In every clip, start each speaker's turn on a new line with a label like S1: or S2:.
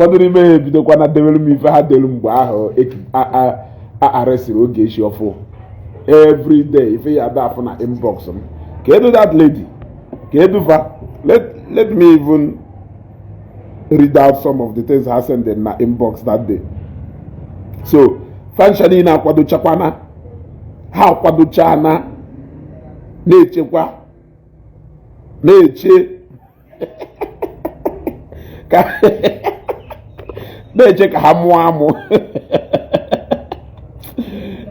S1: Ụfọdụ n'ime ha ebidokwa na dewere m ife ha delu mgbe ahụ a arrestiri Ogechi ọfụ. Every day ife ya ada afụ na inbox m. Kedu that lady? Kedu fa? Let me even read out some of the things ha send na inbox that day. So fansha niile akwadochakwana, ha akwadochana, na-echekwa, na-eche ka na-eche ka ha mụọ amụ.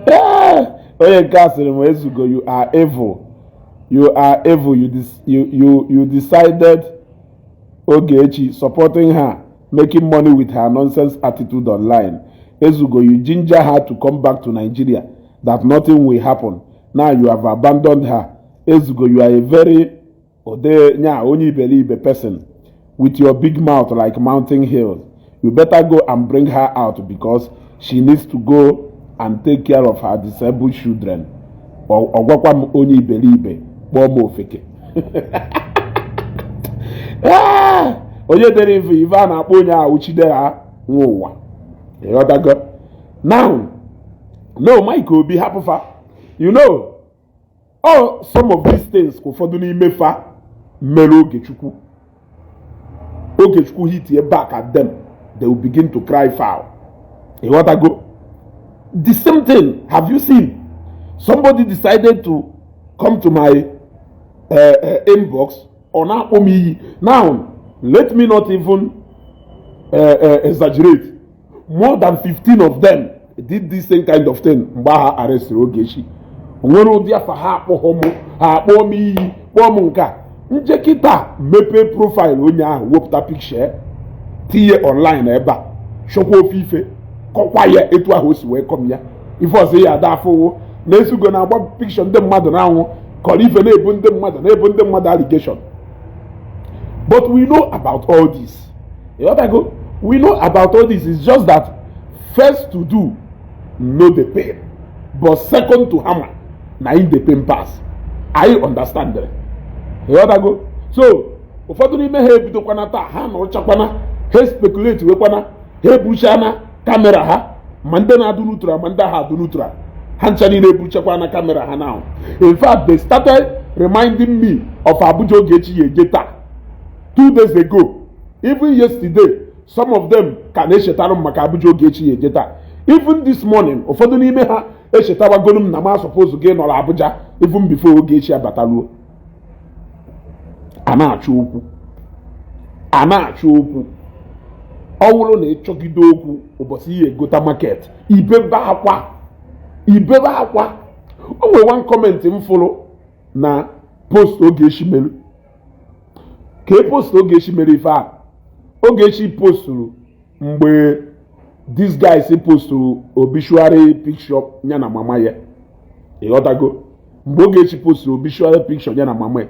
S1: Ee, onye nke a sịrị m, "Ezugo, you are evil, you are evil. You decided Ogechi, supporting her, making money with her nonsense attitude online. Ezugo, you ginger her to come back to Nigeria, that nothing will happen. Now you have abandoned her. Ezugo, you are a very ode nya onye iberibe person with your big mouth like mountain hills. You better go and bring her out because she needs to go and take care of her disabled children." Ọ gwakwa m onye iberibe, kpọọ m ofeke. Ah! Onye dere ife a na-akpọ onye ahụ Chidera nwa ụwa, ịghọtago? Now, no, Mike Obi, hapụfa. You know all some of these things ka ụfọdụ n'ime fa mere Ogechukwu. Ogechukwu hit back at them, they will begin to cry foul, ịghọtago? The same thing, have you seen somebody decided to come to my inbox, ọ na-akpọ m iyi? Now let me not even exaggerate. More than 15 of them did this same kind of thing mgbe ha arrestiri Ogechi. O nwere ụdị afa ha akpọghọ m, ha akpọọ m iyi, kpọọ m nke a. Nje kịta mepee profile onye ahụ, wepụta picture, tinye online ebe a, chọkwa ofe ife kọkwa ya etu ahụ o si wee kọm ya. Ife ọzọ ya ada afụwo na-esugo na-agba picture ndị mmadụ na-anwụ, kọrọ ife na-ebu ndị mmadụ, na-ebu ndị mmadụ allegation. But we know about all this, ịghọtago? We know about all this. It's just that first to do no dey pain, but second to hammer na im dey pain pass. I understand, ịghọtago? So ụfọdụ n'ime ha ebidokwana taa, ha nọrọchakwana, ha speculate wekwana, ha ebuchana camera ha, ma ndị na-adụ neutral, ma ndị agha adụ neutral, ha ncha niile ebuchakwana camera ha. Now, in fact, they started reminding me of Abuja Ogechi ya eje taa 2 days ago. Even yesterday, some of them ka na-echetara m maka Abuja Ogechi ya eje taa. Even this morning, ụfọdụ n'ime ha echetawagolu m na ma suppose gị nọrọ Abuja even before Ogechi abataluo. A na-achọ okwu, a na-achọ okwu. Ọ bụrụ na ịchọgide okwu, ụbọchị ihe egota market, ibebe akwa, ibebe akwa. O nwere one comment m fụrụ na post Ogechi mere, ka e post Ogechi mere ife a Ogechi posturu mgbe this guy si posturu obituary picture ya na mama ya, ịghọtago? Mgbe Ogechi posturu obituary picture ya na mama ya,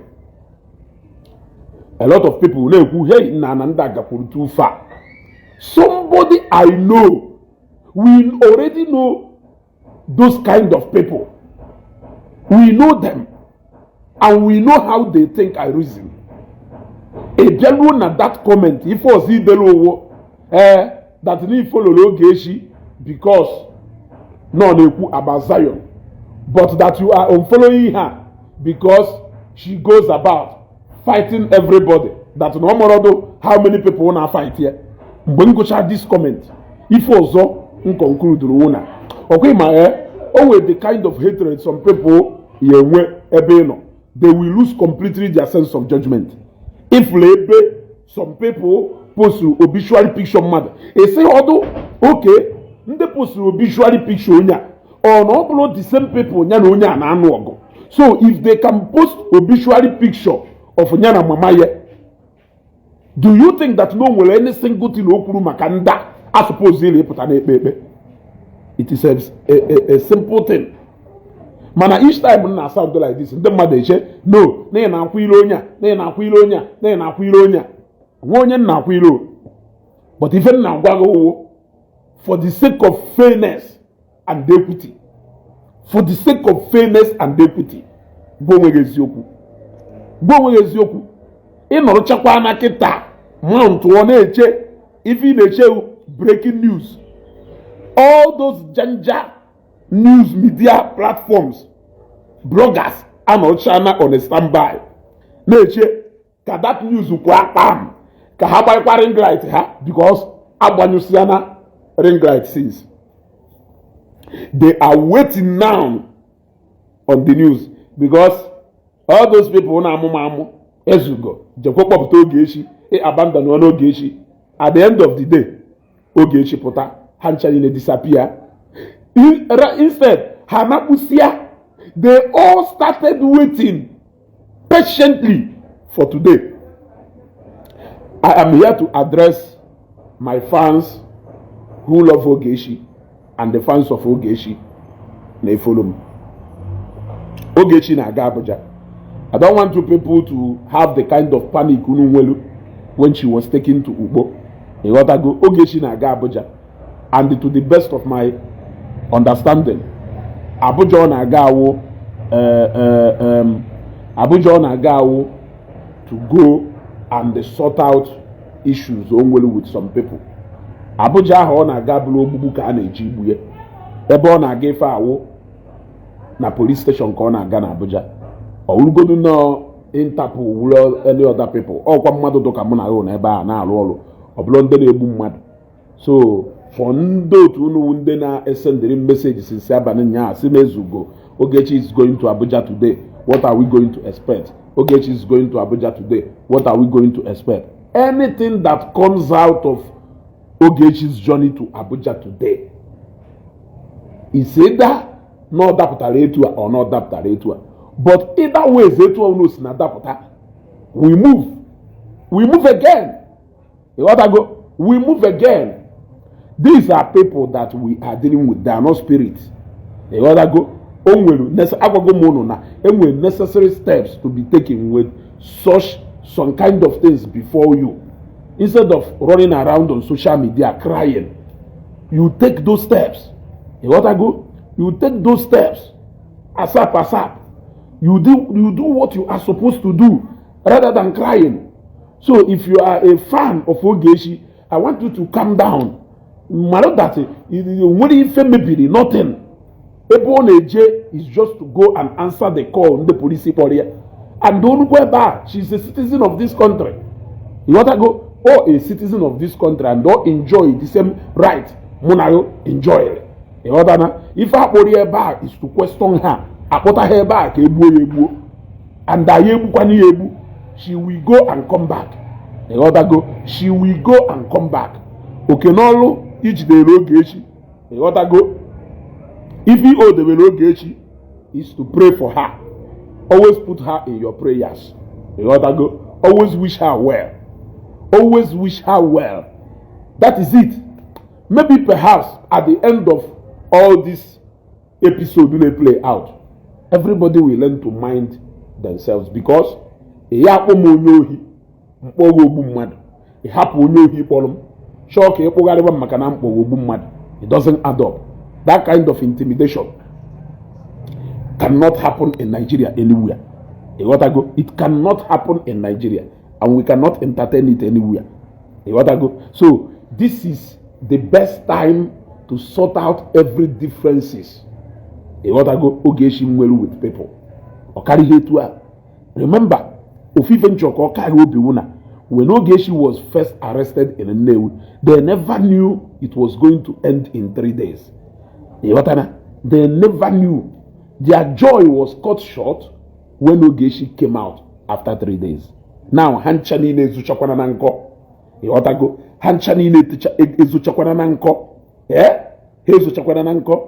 S1: a lot of people na-ekwu, "Hey, nna, na ndị agakwuru too far." Somebody I know, we already know those kind of people. We know them and we know how they think and reason. Ị bịaluo na that comment, ife ọzọ idere owo ee that na ifololo Ogechi because nọ na-ekwu about Zion, but that you are unfollowing her because she goes about fighting everybody, that na ọmọrọdụ how many people na fight here. Mgbe m gụcha this comment, ife ọzọ m conclude wụ na ọkwa ma ee o nwere the kind of hatred some people ya enwe ebe ị nọ, they will lose completely their sense of judgment. Ifụlụ ebe some people post obituary picture mmadụ, esi ọdụ oke ndị post obituary picture onye a, ọ na ọ bụrụ the same people ya na onye a na-anụ ọgụ. So if they can post obituary picture of ya na mama ya, do you think that no nwere any single thing o kwuru maka ndị a suppose iri ịpụta na-ekpe ekpe? It is a simple thing. Mana each time m na sound like this, ndị mmadụ eche no na ị na-akwụ ire onye a, na ị na-akwụ ire onye a, na ị na-akwụ ire onye a. Nwa onye m na-akwụ ire o, but ife m na-agwa gị wụ, for the sake of fairness and equity, for the sake of fairness and equity, gwa onwe gị eziokwu, gwa onwe gị eziokwu. Ị nọrọchakwa na kịta mount ọ na-eche. Ife ị na-eche breaking news, all those janja news media platforms, bloggers anọchana on a standby na-eche ka that news kwa kpam, ka ha gbanyekwa ring light ha, because agbanyụsịana ring light since. They are waiting now on the news, because all those people na-amụ m amụ ezugo jekwa kpọpụta Ogechi, abandon n'Ogechi. At the end of the day, Ogechi pụta, ha ncha niile disappear. Instead ha nakpụsịa. They all started waiting patiently for today. I am here to address my fans who love Ogechi and the fans of Ogechi na-efolo m. Ogechi na-aga Abuja. I don't want you people to have the kind of panic unu nwelu when she was taken to Ugbo. Ịghọtago? Ogechi na-aga Abuja, and to the best of my understanding, Abuja ọ na-aga awụ Abuja ọ na-aga awụ to go and sort out issues o nwere with some people. Abuja ahụ ọ na-aga bụrụ ogbugbu ka a na-eji igbu ya. Ebe ọ na-aga ife awụ na police station ka ọ na-aga na Abuja. Ọ wụrụgodu nọ Interpol, wụrụ any other people, ọkwa mmadụ dụka mụ na ya na ebe a na-arụ ọrụ, ọ bụrụ ndị na-egbu mmadụ. So for ndị otu unu ndị na-esendịrị message since abalị nyaa si mezugo, "Ogechi is going to Abuja today, what are we going to expect? Ogechi is going to Abuja today, what are we going to expect?" Anything that comes out of Ogechi's journey to Abuja today is either na ọ dapụtara etu a or na ọ dapụtara etu a, but either ways, etu a unu si na dapụta, we move, we move again. Ịghọtago? We move again. These are people that we are dealing with. They are not spirits. Ịghọtago? O nwere, agwago m unu na enwere necessary steps to be taken with such some kind of things before you. Instead of running around on social media crying, you take those steps. Ịghọtago? You take those steps asap asap. You do what you are supposed to do rather than crying. So if you are a fan of Ogechi, I want you to calm down. Mara that nwere ife mebiri, nothing. Ebe ọ na-eje is just to go and answer the call ndị polisi kpọrọ ya, and onukwu ebe a, she is a citizen of this country. Ịghọtago? Or a citizen of this country and or enjoy the same right mụ na yo enjoy. Ịghọtana? Ife akpọrọ ya ebe a is to question her. Akpọta ha ebe a ka egbuo ya egbuo, and anyị egbukwana ya egbu. She will go and come back. Ịghọtago? She will go and come back. Oke n'ọlụ ijidere Ogechi. Ịghọtago? Ife o debere Ogechi is to pray for her. Always put her in your prayers. Ịghọtago? Always wish her well. Always wish her well. That is it. Maybe perhaps at the end of all this episode wey play out, everybody will learn to mind themselves, because ị ya akpọ m onye ohi, mkpọghị ogbu mmadụ, ị hapụ onye ohi kpọrọ m, chọọ ka ị kpụgharịba m maka na mkpọghị ogbu mmadụ. It doesn't add up. That kind of intimidation cannot happen in Nigeria anywhere. Ịghọtago? It cannot happen in Nigeria and we cannot entertain it anywhere. Ịghọtago? So this is the best time to sort out every differences. Ịghọtago? Ogechi nwere with people, ọ karịghị etu a. Remember, ofufe nchọ ka ọ karịa obi wụ na when Ogechi was first arrested in Nnewi, they never knew it was going to end in 3 days. Ịghọtana? They never knew. Their joy was cut short when Ogechi came out after 3 days. Now ha ncha niile ezuchakwana na nkọ. Ịghọtago? Ha ncha niile ezuchakwana na nkọ. Ee, ha ezuchakwana na nkọ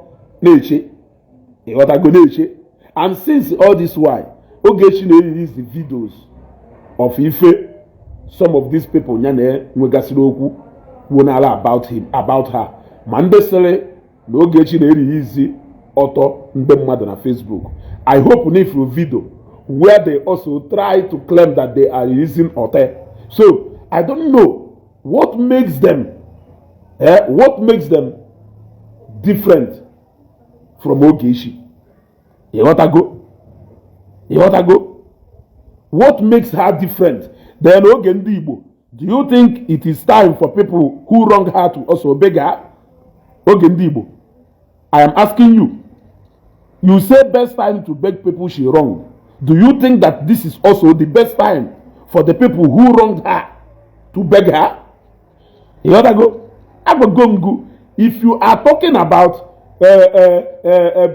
S1: na-eche. Ịghọtago? Na-eche. And since all this while, Ogechi na-erelease the videos of ife some of these people ya na nwegasịrị okwu kwuo n'ala about him, about her. Ma ndị sịrị na Ogechi na-erelease ọtọ ndị mmadụ na Facebook, I hope na ifuru video where they also try to claim that they are releasing ọtọ. So I don't know what makes them, what makes them different from Ogechi. Ịghọtago? Ịghọtago? What makes her different? Then oge ndị Igbo Do you think it is time for people who wrong her to also beg her? Oge ndị Igbo, I am asking you. You say best time to beg people she wronged. Do you think that this is also the best time for the people who wronged her to beg her? Ịghọtago? Agwago ngụ, if you are talking about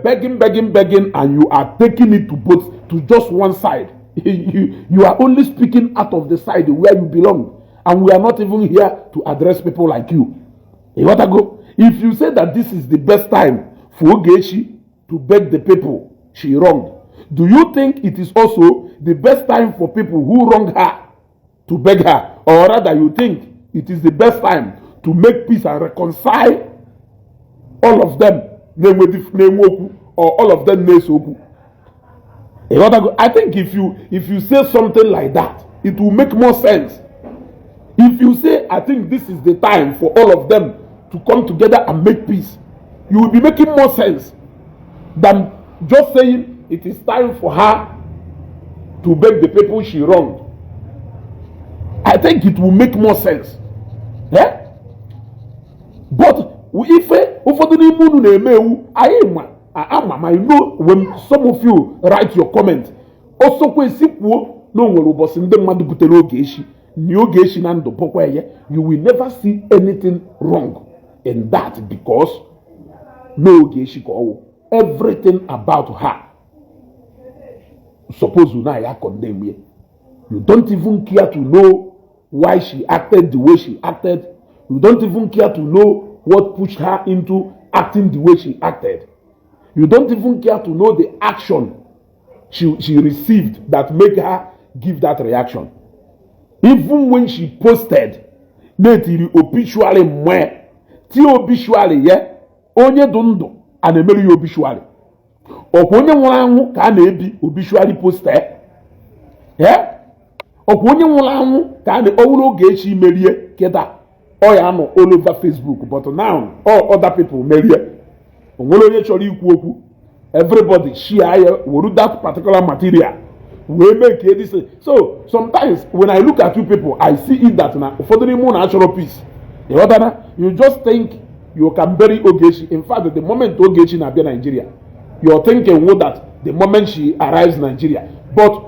S1: begging, begging, begging, and you are taking it to both, to just one side, you are only speaking out of the side where you belong, and we are not even here to address people like you. Ịghọtago? If you say that this is the best time for Ogechi to beg the people she wronged, do you think it is also the best time for people who wronged her to beg her? Or rather, you think it is the best time to make peace and reconcile all of them na-enwe okwu, or all of them na-ese okwu? Ịghọtago? I think if you say something like that, it will make more sense. If you say, "I think this is the time for all of them to come together and make peace," you will be making more sense than just saying it is time for her to beg the people she wronged. I think it will make more sense. Yeah? But ife ụfọdụ n'ime unu na-eme ewu anyị ma ama ma, I know when some of you write your comment, ọsọkwa esi kwuo na o nwere ụbọchị ndị mmadụ butere Ogechi na Ogechi na ndụ bụkwa ya, you will never see anything wrong in that, because na Ogechi ka ọwụ. Everything about her, suppose na ya condemn ya. You don't even care to know why she acted the way she acted. You don't even care to know what pushed her into acting the way she acted. You don't even care to know the action she received that make her give that reaction. Even when she posted na-etiri obituary, mgbe tie obituary ya, onye dị ndụ a na-emeri ya obituary, ọkwa onye nwụrụ anwụ ka a na-ebi obituary poster ya, ọkwa onye nwụrụ anwụ ka a na ọwụrụ Ogechi merie kịta, ọ ya nọ all over Facebook. But now all other people merie, o nwere onye chọrọ ikwu okwu? Everybody share ya, were that particular material wee make this. So sometimes when I look at you people, I see it that na ụfọdụ n'ime ụnụ achọrọ peace. Ịghọtara? You just think you can bury Ogechi. In fact, the moment Ogechi na-abịa Nigeria, you're thinking wo that the moment she arrives Nigeria. But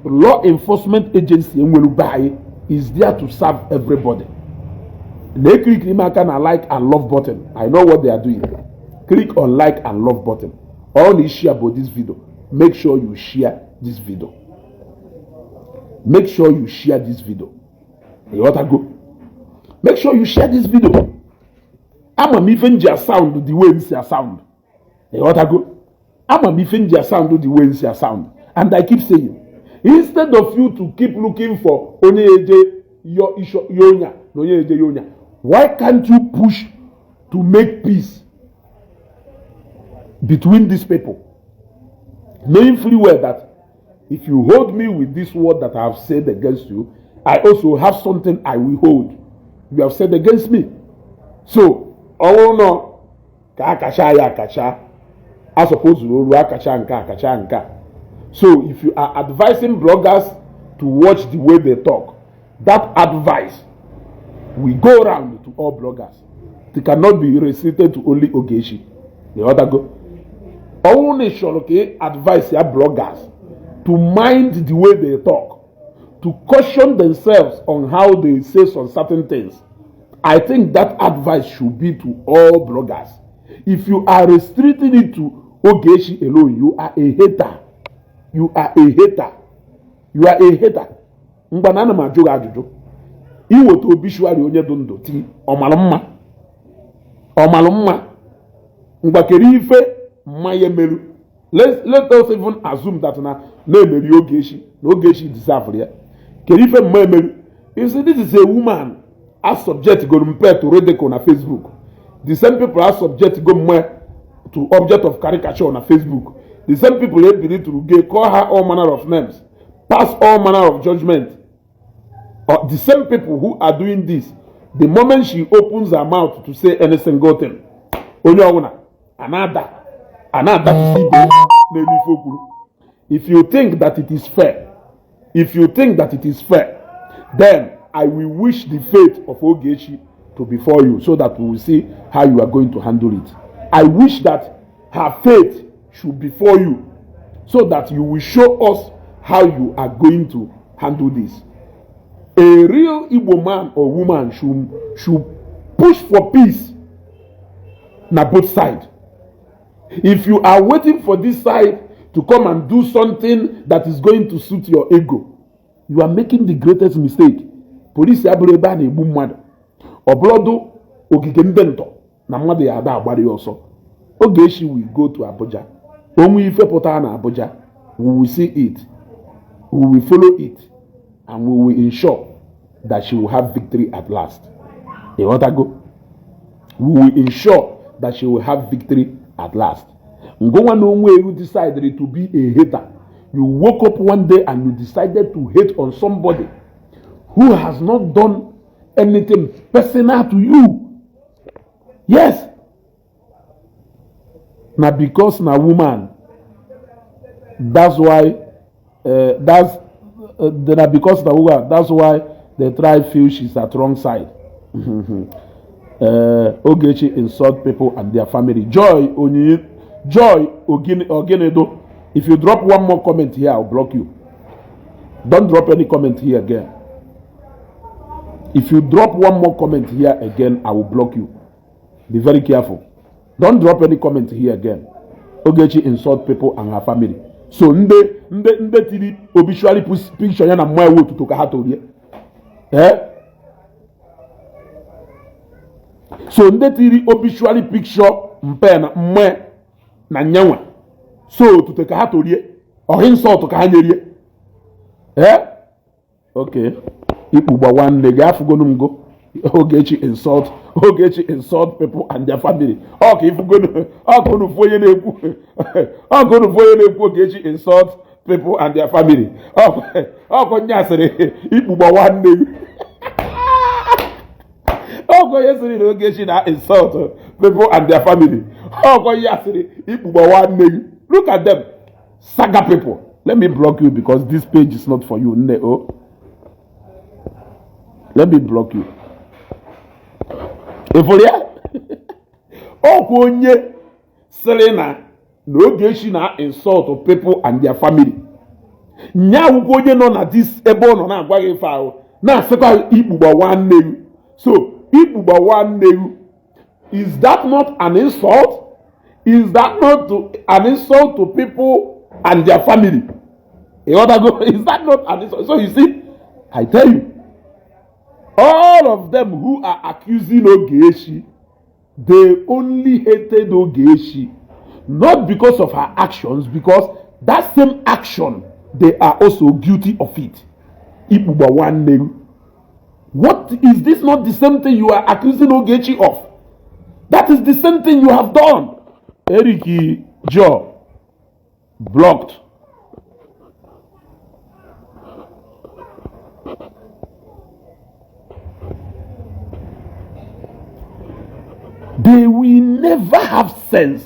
S1: law enforcement agency enwere be anyị is there to serve everybody. Na-eclick ime aka na like and love button. I know what they are doing. Click on like and love button. All na share about this video, make sure you share this video. Make sure you share this video. Ịghọtago? Make sure you share this video. Ama m ife m ji asound the way m si asound. Ịghọtago? Ama m ife m ji asound the way m si asound. And I keep saying, instead of you to keep looking for onye eje yo isho yonya na onye eje yonya, why can't you push to make peace between these people, knowing fully well that if you hold me with this word that I have said against you, I also have something I will hold you have said against me? So ọwụrụ nọ ka akacha ya akacha a suppose oru akacha nke akacha nke a. So if you are advising bloggers to watch the way they talk, that advice will go round to all bloggers. It cannot be restricted to only Ogechi. The other go ọwụrụ na ị chọrọ ka ị advise ya bloggers to mind the way they talk, to caution themselves on how they say some certain things, I think that advice should be to all bloggers. If you are restricting it to Ogechi alone, you are a hater. You are a hater. You are a hater. Mgbe ana m ajụ gị ajụjụ, iweta obituary onye dị ndụ ti ọmalụ mma, ọmalụ mma mgbakere ife mmanya meru. Let us even assume that na na-emeri Ogechi na Ogechi deserve ya. Kedu ife mma emeru? You see, this is a woman as subject go mpe to ridicule na Facebook. The same people as subject go mme to object of caricature na Facebook. The same people ebiri to gay, call her all manner of names, pass all manner of judgment. The same people who are doing this, the moment she opens her mouth to say any single thing, onye ọbụla a na-adatụsi ibe n'elu ife o kwuru. If you think that it is fair, if you think that it is fair, then I will wish the fate of Ogechi to befall you so that we will see how you are going to handle it. I wish that her fate should befall you so that you will show us how you are going to handle this. A real Igbo man or woman should push for peace na both sides. If you are waiting for this side to come and do something that is going to suit your ego, you are making the greatest mistake. Police abụrụ ebe a na-egbu mmadụ, ọ bụrụdụ ogige ndị ntọ na mmadụ ya ada agbara ya ọsọ. Ogechi will go to Abuja. Onwe ife pụtara na Abuja, we will see it, we will follow it, and we will ensure that she will have victory at last. Ịghọtago? We will ensure that she will have victory at last. Ngụnwa na onwe you decided to be a hater. You woke up one day and you decided to hate on somebody who has not done anything personal to you. Yes, na because na woman, that's why that's na because na woman, that's why they try feel she's at wrong side. Ogechi insult people and their family. Joy Onyi, Joy Oginedo, if you drop one more comment here, I'll block you. Don't drop any comment here again. If you drop one more comment here again, I will block you. Be very careful. Don't drop any comment here again. Ogechi insult people and her family. So ndị tiri obituary picture ya na mmụọ ewu otuto ka ha torie. Eh? So ndị tiri obituary picture mpe na mmụọ na nyanwa. So otuto ka ha torie. Ọhị insult ka ha nyerie. Eh? Okay. Ikpu nwanne gị afụgonu m go. Ogechi insult people and their family. Ọ ka ifugonu, ọ ka unu fụ onye na-ekwu, ọ ka unu fụ onye na-ekwu Ogechi insult people and their family. Ọ ka onye asịrị ikpugba nwanne gị. Ọ ka onye sịrị na Ogechi na insult people and their family. Ọ ka onye asịrị ikpugba nwanne gị. Look at them. Saga people. Let me block you because this page is not for you. Nne o. Let me block you. Ịfụrụ ya? Ọkwa onye sịrị na Ogechi na insult people and their family. Nya awụkwa onye nọ na this ebe ọ nọ na-agwa gị ife ahụ na-asịkwa ikpugba nwanne gị. So ikpugba nwanne gị, is that not an insult? Is that not an insult to people and their family? Ịghọtago? Is that not an insult? So you see, I tell you, all of them who are accusing Ogechi, they only hated Ogechi not because of her actions, because that same action, they are also guilty of it. Ikpugba nwanne gị. What is this not the same thing you are accusing Ogechi of? That is the same thing you have done. Eric Joe blocked. They will never have sense.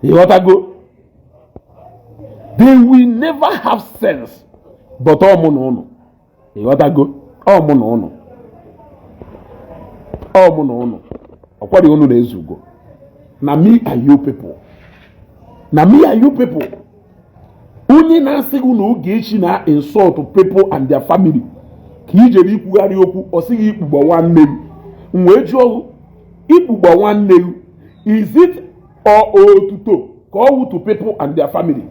S1: Ịghọtago? They will never have sense. But ọ mụ na ụnụ. Ịghọtago? Ọ mụ na ụnụ. Ọ mụ na ụnụ. Ọkwari unu na-ezugo. Na me and you people. Na me and you people. Onye na-asị gị na Ogechi na insult people and their family ka i jere ikwugharị okwu, ọ sịghị ikpugba nwanne gị. M wee jụọ, ikpugba nwanne gị, is it or otuto ka ọ wụ to people and their family?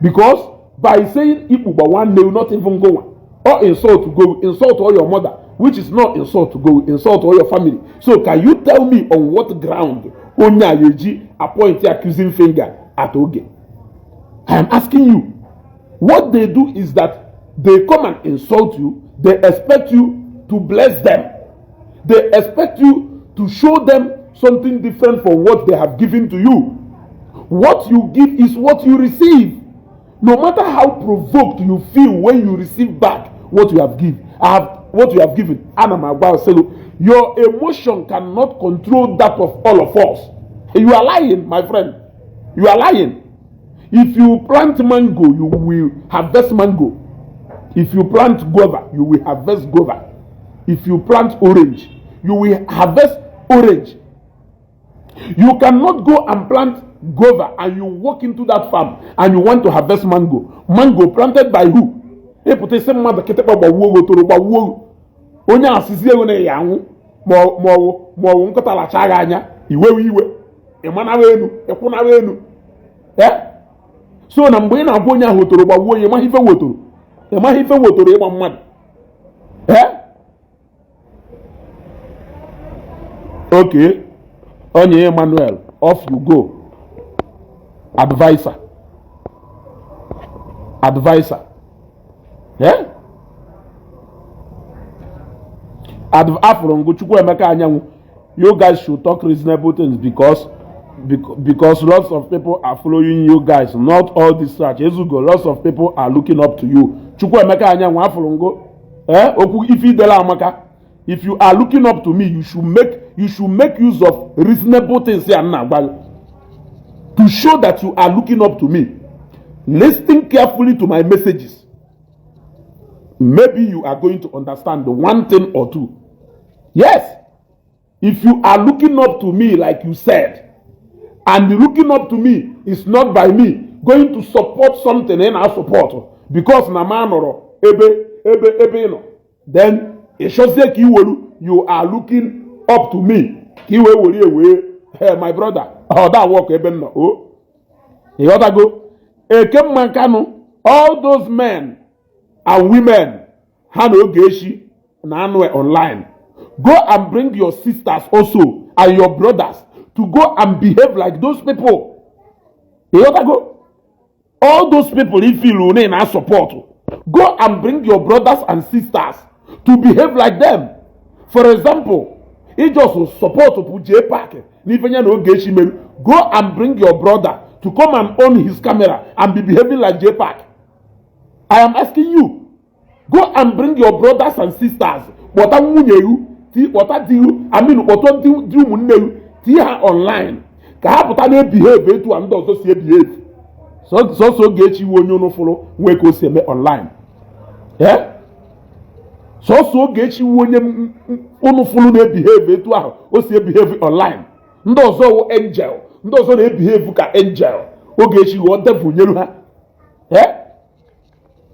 S1: Because by saying ikpugba nwanne gị, not even go or insult to go insult all your mother, which is not insult to go insult all your family. So can you tell me on what ground onye a eji appoint accusing finger at Oge? I am asking you. What they do is that they come and insult you. They expect you to bless them. They expect you to show them something different from what they have given to you. What you give is what you receive. No matter how provoked you feel when you receive back what you have given, what you have given, ana m agwa sị, your emotion cannot control that of all of us. You are lying, my friend. You are lying. If you plant mango, you will harvest mango. If you plant guava, you will harvest guava. If you plant orange, you will harvest orange. You cannot go and plant guava and you walk into that farm and you want to harvest mango. Mango planted by who? Ịpụta isi mmadụ kịtịkpa gbawuo otoro gbawuo onye asịzi ego na ya anwụ ma ọwụ nkịta lacha gị anya iwewe iwe ịmanawa elu ịkwụnawa elu. So na mgbe ị na-agwa onye ahụ otoro gbawuo onye ịmaghị ife wotoro, ịmaghị ife wotoro ịgba mmadụ. Okay, onye Emmanuel, off you go. Adviser, adviser. Afụrụ ngụ Chukwuemeka Anyanwụ, you guys should talk reasonable things because lots of people are following you guys, not all this search. Ezugo, lots of people are looking up to you. Chukwuemeka Anyanwụ, afụrụ ngụ okwu ife idela amaka. If you are looking up to me, you should make use of reasonable things ya na agwa to show that you are looking up to me. Listen carefully to my messages. Maybe you are going to understand one thing or two. Yes, if you are looking up to me like you said, and looking up to me is not by me going to support something in our support because na ma nọrọ ebe ebe ebe ị nọ, then ị chọzie ka iwelu you are looking up to me ka i wee were wee. Hey, my brother, ọ da work ebe m nọ o. Ịghọtago? Ekemma Kanu, all those men and women ha na Ogechi na anụ online, go and bring your sisters also and your brothers to go and behave like those people. Ịghọtago? All those people if you na support, go and bring your brothers and sisters to behave like them. For example, ị just support bụ J Park n'ife ya na Ogechi mere, go and bring your brother to come and own his camera and be behaving like J Park. I am asking you, go and bring your brothers and sisters, kpọta nwunye you, kpọta di you, I mean kpọta di ụmụnne you, tinye ha online ka ha pụta na-ebehave etu a ndị ọzọ si ebehave. Sọsọ Ogechi iwe onye unu fụrụ nwee ka o si eme online. Sọsọ Ogechi iwe onye unu fụrụ na-ebehave etu ahụ o si ebehave online. Ndị ọzọ wụ angel, ndị ọzọ na-ebehave ka angel, Ogechi ghọọ devil nyelu ha.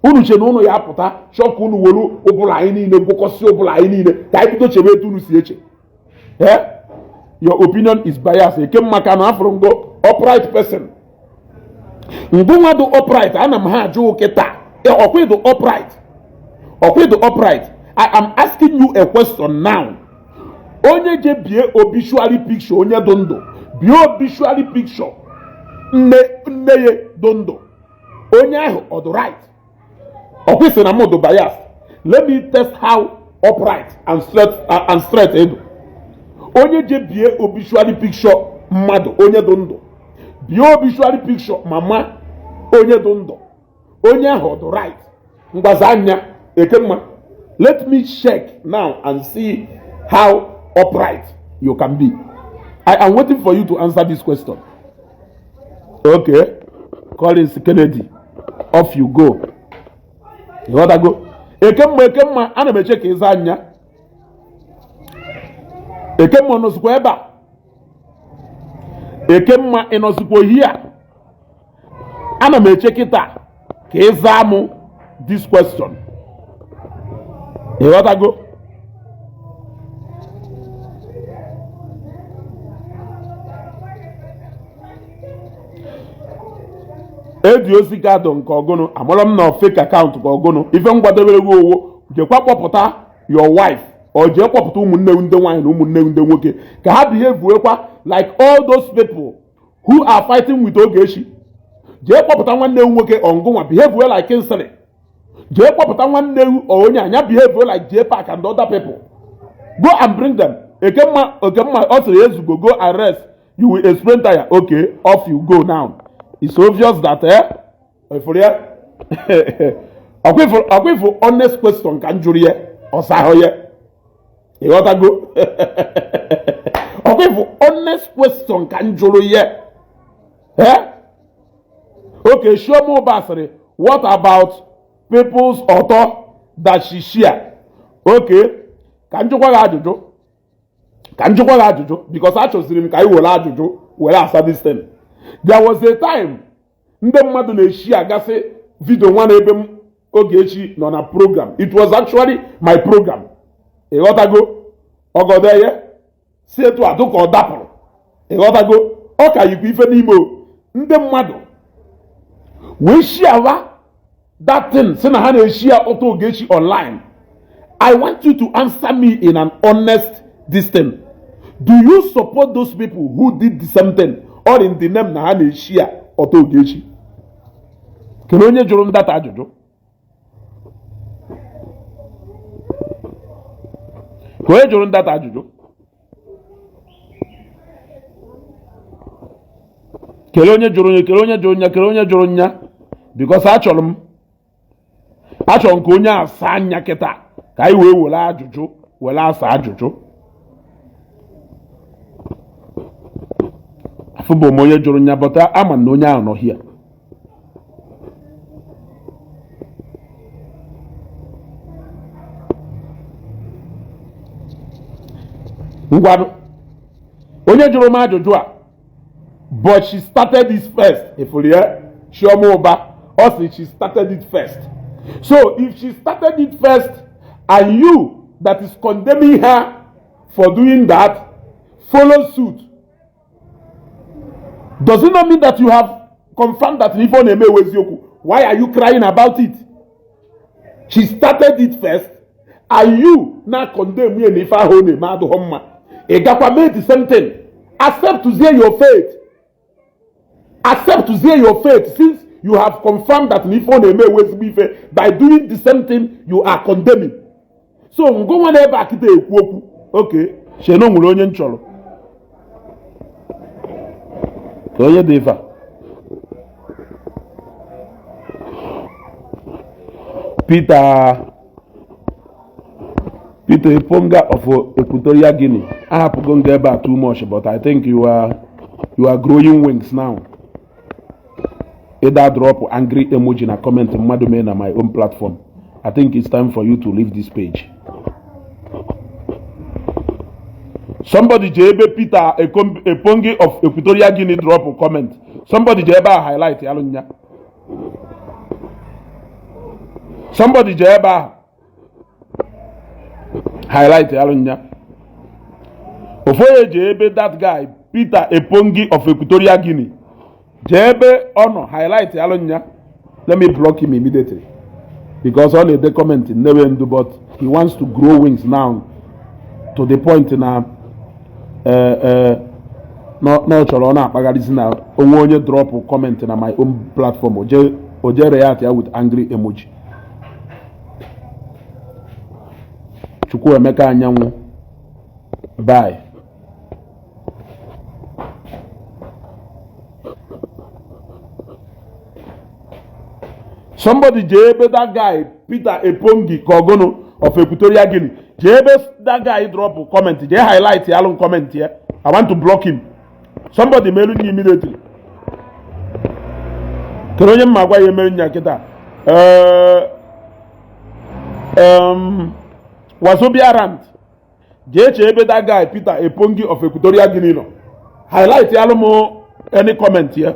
S1: Unu che na unu ya apụta chọọ ka unu were ụbụla anyị niile gwụkọsị ụbụla anyị niile ka anyị bido chebe etu unu si eche. Your opinion is biased. Ekemma ka na afụrụ ngo upright person ngụnwa dị upright, ana m ha ajụ kịta, ọkwa ịdụ upright, ọkwa ịdụ upright? I am asking you a question now. Onye je bie obituary picture onye dị ndụ, bie obituary picture nne nne ya dị ndụ, onye ahụ ọ dị right? Ọkwa sị na m dị biased. Let me test how upright and straight ịdụ. Onye je bie obituary picture mmadụ onye dị ndụ, bie obituary picture mama onye dị ndụ, onye ahụ ọ dị right? Ngwaza anya Ekemma, let me check now and see how upright you can be. I am waiting for you to answer this question. Okay, Collins Kennedy, off you go. Ịghọtago? Ekemma, Ekemma, ana m eche ka ịza anya. Ekemma nọzikwa ebe a. Ekemma, ị nọzikwa ohi a? Ana m eche kịta ka ịza mụ this question. Ịghọtago? Edi ozi gadụ nke ọgụnụ amara m na fake account ka ọgụnụ ife ngwadobere gị owo. Jekwa kpọpụta your wife ọ jee kpọpụta ụmụnne ndị nwaanyị na ụmụnne ndị nwoke ka ha behave like all those people who are fighting with Ogechi. Jee kpọpụta nwanne m nwoke ọngụnwa behave like Kingsley. Jee kpọpụta nwanne ewu onye anya behave like J Park and other people. Go and bring them. Ekemma, Ekemma, ọ sịrị ezugo, go and rest, you will explain tire. Okay, off you go now. It's obvious that ifuru ya ọkwa ifu honest question ka m jụrụ ya ọsa ahụ ya. Ịghọtago? Ọkwa ifu honest question ka m jụrụ ya. Okay, Chioma Ụba sịrị, what about people's ọtọ that she share? Okay. Ka m jụkwa gị ajụjụ, ka m jụkwa gị ajụjụ, because achọziri m ka anyị were ajụjụ were asa this thing. There was a time ndị mmadụ na-eshi agasị video nwa na ebe m Ogechi nọ na program. It was actually my program. Ịghọtago? Ọgọdọ ya si etu adụ ka ọ dapụrụ. Ịghọtago? Ọ ka yikwa ife n'ime o. Ndị mmadụ wee shiawa that thing, si na ha na-eshi ya ọtọ Ogechi online. I want you to answer me in an honest this thing. Do you support those people who did the same thing or in the name na ha na-eshi ya ọtọ Ogechi? Kedu onye jụrụ m data ajụjụ? Ka onye jụrụ ndata ajụjụ? Kelee onye jụrụ onye, kelee onye jụrụ nya, kelee onye jụrụ nya, because achọrọ m, achọrọ m ka onye asa anya kịta ka anyị wee were ajụjụ were asa ajụjụ. Afụbụ m onye jụrụ nya, but ama na onye ahụ nọ here. Ngwanụ, onye jụrụ m ajụjụ a, but she started it first. Efuru ya, Chioma Ụba, ọ sị she started it first. So if she started it first and you that is condemning her for doing that follow suit, does it not mean that you have confirmed that ife ọ na-eme ewu eziokwu? Why are you crying about it? She started it first and you na condemn ya na ife ahụ ọ na-eme adịghị mma. Ị gakwa mee the same thing. Accept zie your fate, accept zie your fate, since you have confirmed that na ife ọ na-eme ewu ezigbo ife by doing the same thing you are condemning. So ngụnwa na ebe a kịta ekwu okwu, okay, cheno nwere onye m chọrọ ka onye dị ife a. Peter Eponga of Equatorial Guinea, ahapụgo nga ebe a too much, but I think you are growing wings now. Either drop angry emoji na comment mmadụ mee na my own platform. I think it's time for you to leave this page. Somebody jee ebe Peter Epongi of Equatorial Guinea drop comment. Somebody jee ebe a highlight alụ nya. Somebody jee ebe ahụ highlight alụ nya. Ofu onye jee ebe that guy Peter Epongi of Equatorial Guinea, jee ebe ọ nọ highlight alụ nya. Let me block him immediately because ọ na-ede comment nnewe ndu, but he wants to grow wings now to the point na na ọ chọrọ ọ na-akpagharịzi na onwe onye drop comment na my own platform, o je react ya with angry emoji. Chukwuemeka Anyanwụ, bye. Somebody jee ebe that guy Peter Epongi Kogono of Equatorial Guinea, jee ebe that guy drop comment, jee highlight alụ comment ya. I want to block him. Somebody melu nya immediately. Kedu onye mma gwa ya emerụ nya kịta? Wazobia Rant, jee chee ebe that guy Peter Epongi of Equatorial Guinea nọ, highlight alụ m any comment ya.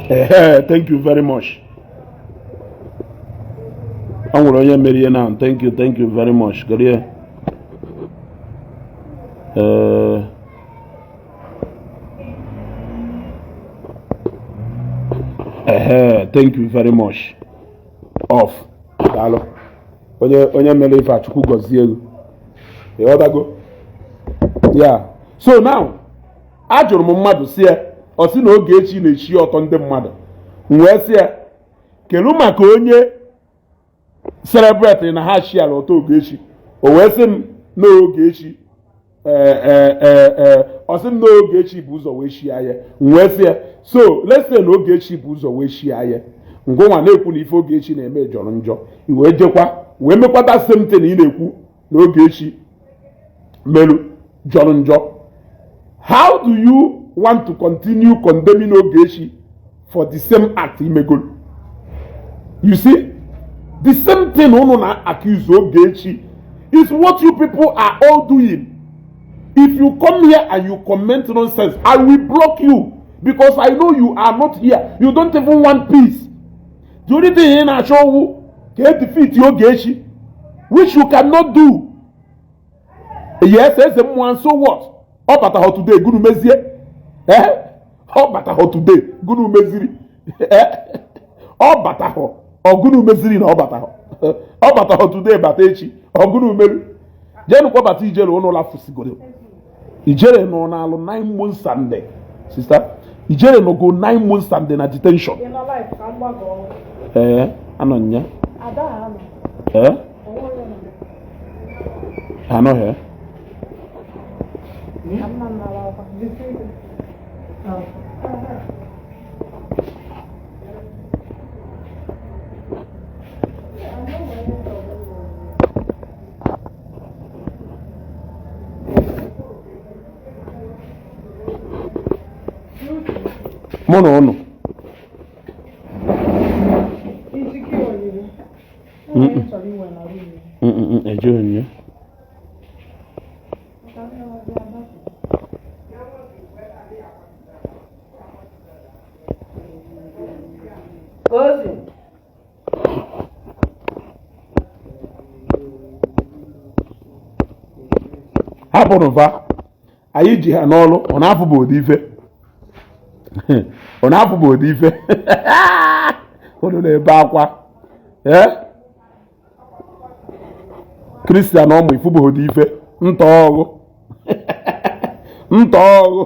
S1: Ehe, thank you very much. Ọ nwere onye mere ihe now. Thank you, thank you very much. Gorie. Ehe, thank you very much. Off. Daalụ. Onye onye mere ife a, Chukwu gọzie ego. Ịghọtago? Yeah. So now, ajụrụ m mmadụ si ya, ọ sị na Ogechi na-echi ọtọ ndị mmadụ. M wee sị ya, kelu maka onye celebrate na ha shiara ọtọ Ogechi. O wee sị m na Ogechi, ọ sị m na Ogechi bụ ụzọ wee shia ya. M wee sị ya, so let's say na Ogechi bụ ụzọ wee shia ya. Ngụnwa na-ekwu na ife Ogechi na-eme jọrọ njọ, i wee jekwa wee mekwata same thing ị na-ekwu na Ogechi merụ jọrọ njọ. How do you want to continue condemning Ogechi for the same act imegolu? You see, the same thing unu na-accuse Ogechi is what you people are all doing. If you come here and you comment nonsense, I will block you, because I know you are not here. You don't even want peace. The only thing ị na-achọ wụ ka e defeat Ogechi, which you cannot do. Yes, eze mmụọ, and so what? Ọ batahọ today, gụnụ mezie? Eh, ọ batahọ today, gụnụ meziri? Eh, ọ batahọ, ọgụnụ meziri na ọ batahọ? Ọ batahọ today, bata echi, ọgụnụ meru? Jenu kpọbata Ijele. Ụnụ lafusigoro Ijele nọ n'alụ 9 months and, sister, Ijele nọgo 9 months and na detention.
S2: Ị nọ live ka m gbagọọ.
S1: Ee, anọ nya.
S2: Ada ha nọ.
S1: Ee.
S2: Onwe onye nọ.
S1: Anọghị.
S2: Ka nna m nara akwa. Jisie ike.
S1: Mụ na ụnụ.
S2: Ijike oriri. Onwe onye chọrọ iwe na room ya.
S1: Ejeghị m ya.
S2: Maka ndị ọbịa abata.
S3: Ozi.
S1: Hapụrụ fa, anyị ji ha n'ọrụ. Ọ na-afụ bụ ụdị ife, ọ na-afụ bụ ụdị ife unu na-ebe akwa. Ee, Christian ọmụ ifu bụ ụdị ife ntọọgụ ntọọgụ.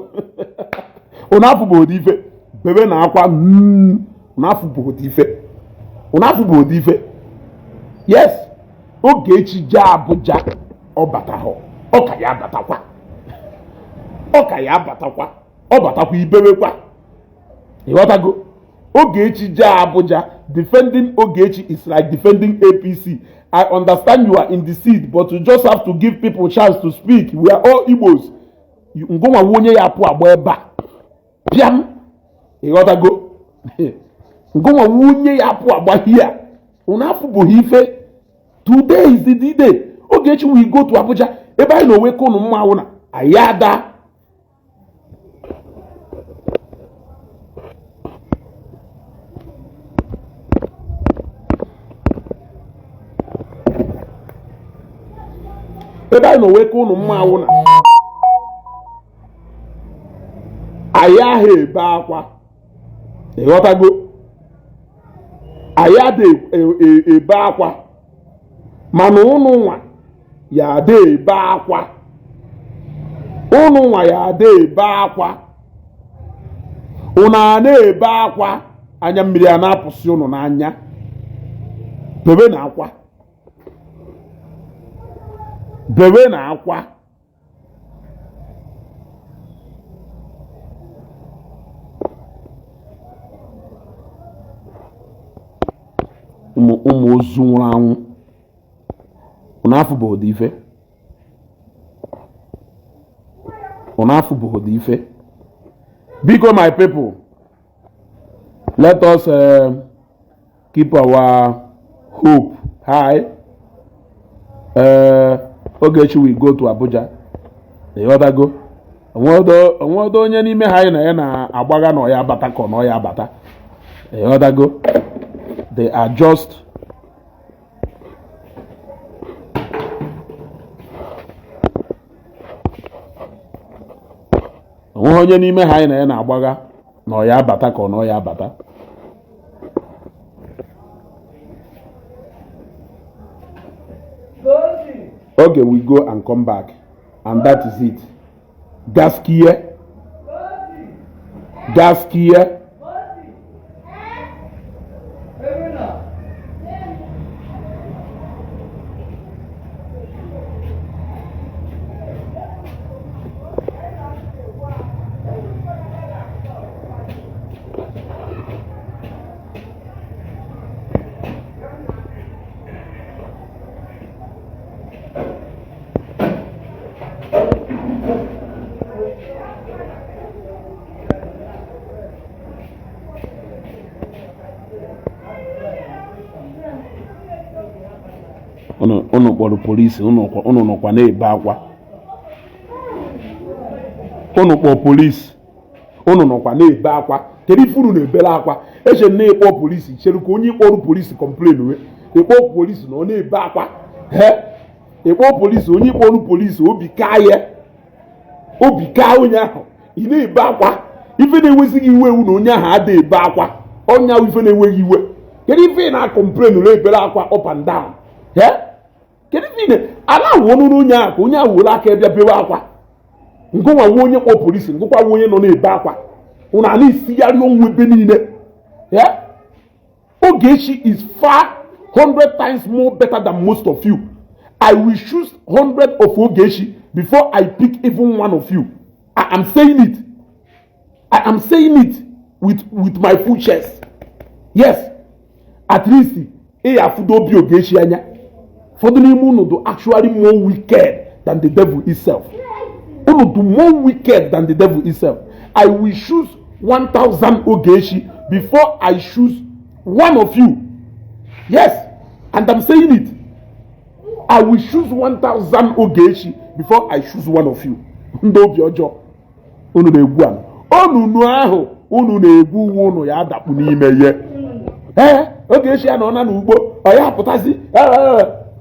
S1: Unu afụ bụ ụdị ife bebe na akwa. Unu afụ bụ ụdị ife, unu afụ bụ ụdị ife. Yes, Ogechi jee Abuja, ọ batahụ, ọ ka ya abatakwa, ọ ka ya abatakwa, ọ batakwa ibewekwa. Ịghọtago? Ogechi jee Abuja, defending Ogechi is like defending APC. I understand you are in the seat, but you just have to give people chance to speak. We are all Igbos. Ngụnwa onye ya apụ agba ebe a pịam. Ịghọtago? Ngụnwa onye ya apụ agba hia. Unu afụbụghị ife. Today is the day Ogechi will go to Abuja. Ebe anyị na onwe ka unu mma awụ na anyị ada. Ebe anyị na onwe ka unu mma awụ na anyị ahụ ebe akwa. Ịghọtago? Anyị ada ebe akwa, mana ụnụ nwa ya ada ebe akwa, ụnụ nwa ya ada ebe akwa. Ụnụ a na-ebe akwa, anya mmiri a na-apụsị ụnụ n'anya. Bebe na akwa, bebe na akwa. Ụmụ ụmụ ozu nwụrụ anwụ, ụnụ afụ bụ ụdị ife, ụnụ afụ bụ ụdị ife. Biko, my people, let us keep our hope high. Ogechi will go to Abuja. Ịghọtago? Onwedo onye n'ime ha anyị na ya na-agbagha na ọ ya abata ka ọ na ọ ya abata. Ịghọtago? They are just onweghị onye n'ime ha anyị na ya na-agbagha na ọ ya abata ka ọ na ọ ya abata.
S3: Gozi.
S1: Okay, we go and come back, and that is it. Gaskiya, gaskiya.
S3: Ebe nọ.
S1: Unu kpọrọ polisi, unu nọkwa na-ebe akwa. Unu kpọọ polisi, unu nọkwa na-ebe akwa. Kedu ife unu na-ebere akwa? Eche na ịkpọ polisi, chere ka onye ịkpọrọ polisi complain wee ịkpọ polisi na ọ na-ebe akwa. He, ịkpọ polisi, onye ịkpọrọ polisi obi kaa ya, obi kaa onye ahụ, ị na-ebe akwa. Ife na-ewezighị iwe ewu na onye ahụ ada ebe akwa, ọnya ife na-enweghị iwe. Kedu ife ị na-acomplain na-ebere akwa up and down? He, kedu ife ị na-ala awụ ọnụrụ onye ahụ ka onye ahụ were aka bịa bewe akwa? Ngụnwa nwe onye kpọ polisi, ngụkwa nwe onye nọ na-ebe akwa. Ụnụ a na-esigharị ọnwụ ebe niile. Ogechi is far 100 times more better than most of you. I will choose 100 of Ogechi before I pick even one of you. I am saying it. I am saying it with my full chest. Yes. At least ị ya afụdo obi Ogechi anya. Ụfọdụ n'ime unu do actually more wicked than the devil itself. Unu do more wicked than the devil itself. I will choose 1000 Ogechi before I choose one of you. Yes, and I'm saying it. I will choose 1000 Ogechi before I choose one of you. Ndị obi ọjọọ, unu na-egwu ala. Onunu ahụ unu na-egwu uwe unu ya adakpu n'ime ihe. Ee, Ogechi ya nọ na n'ugbo, ọ ya pụtazi,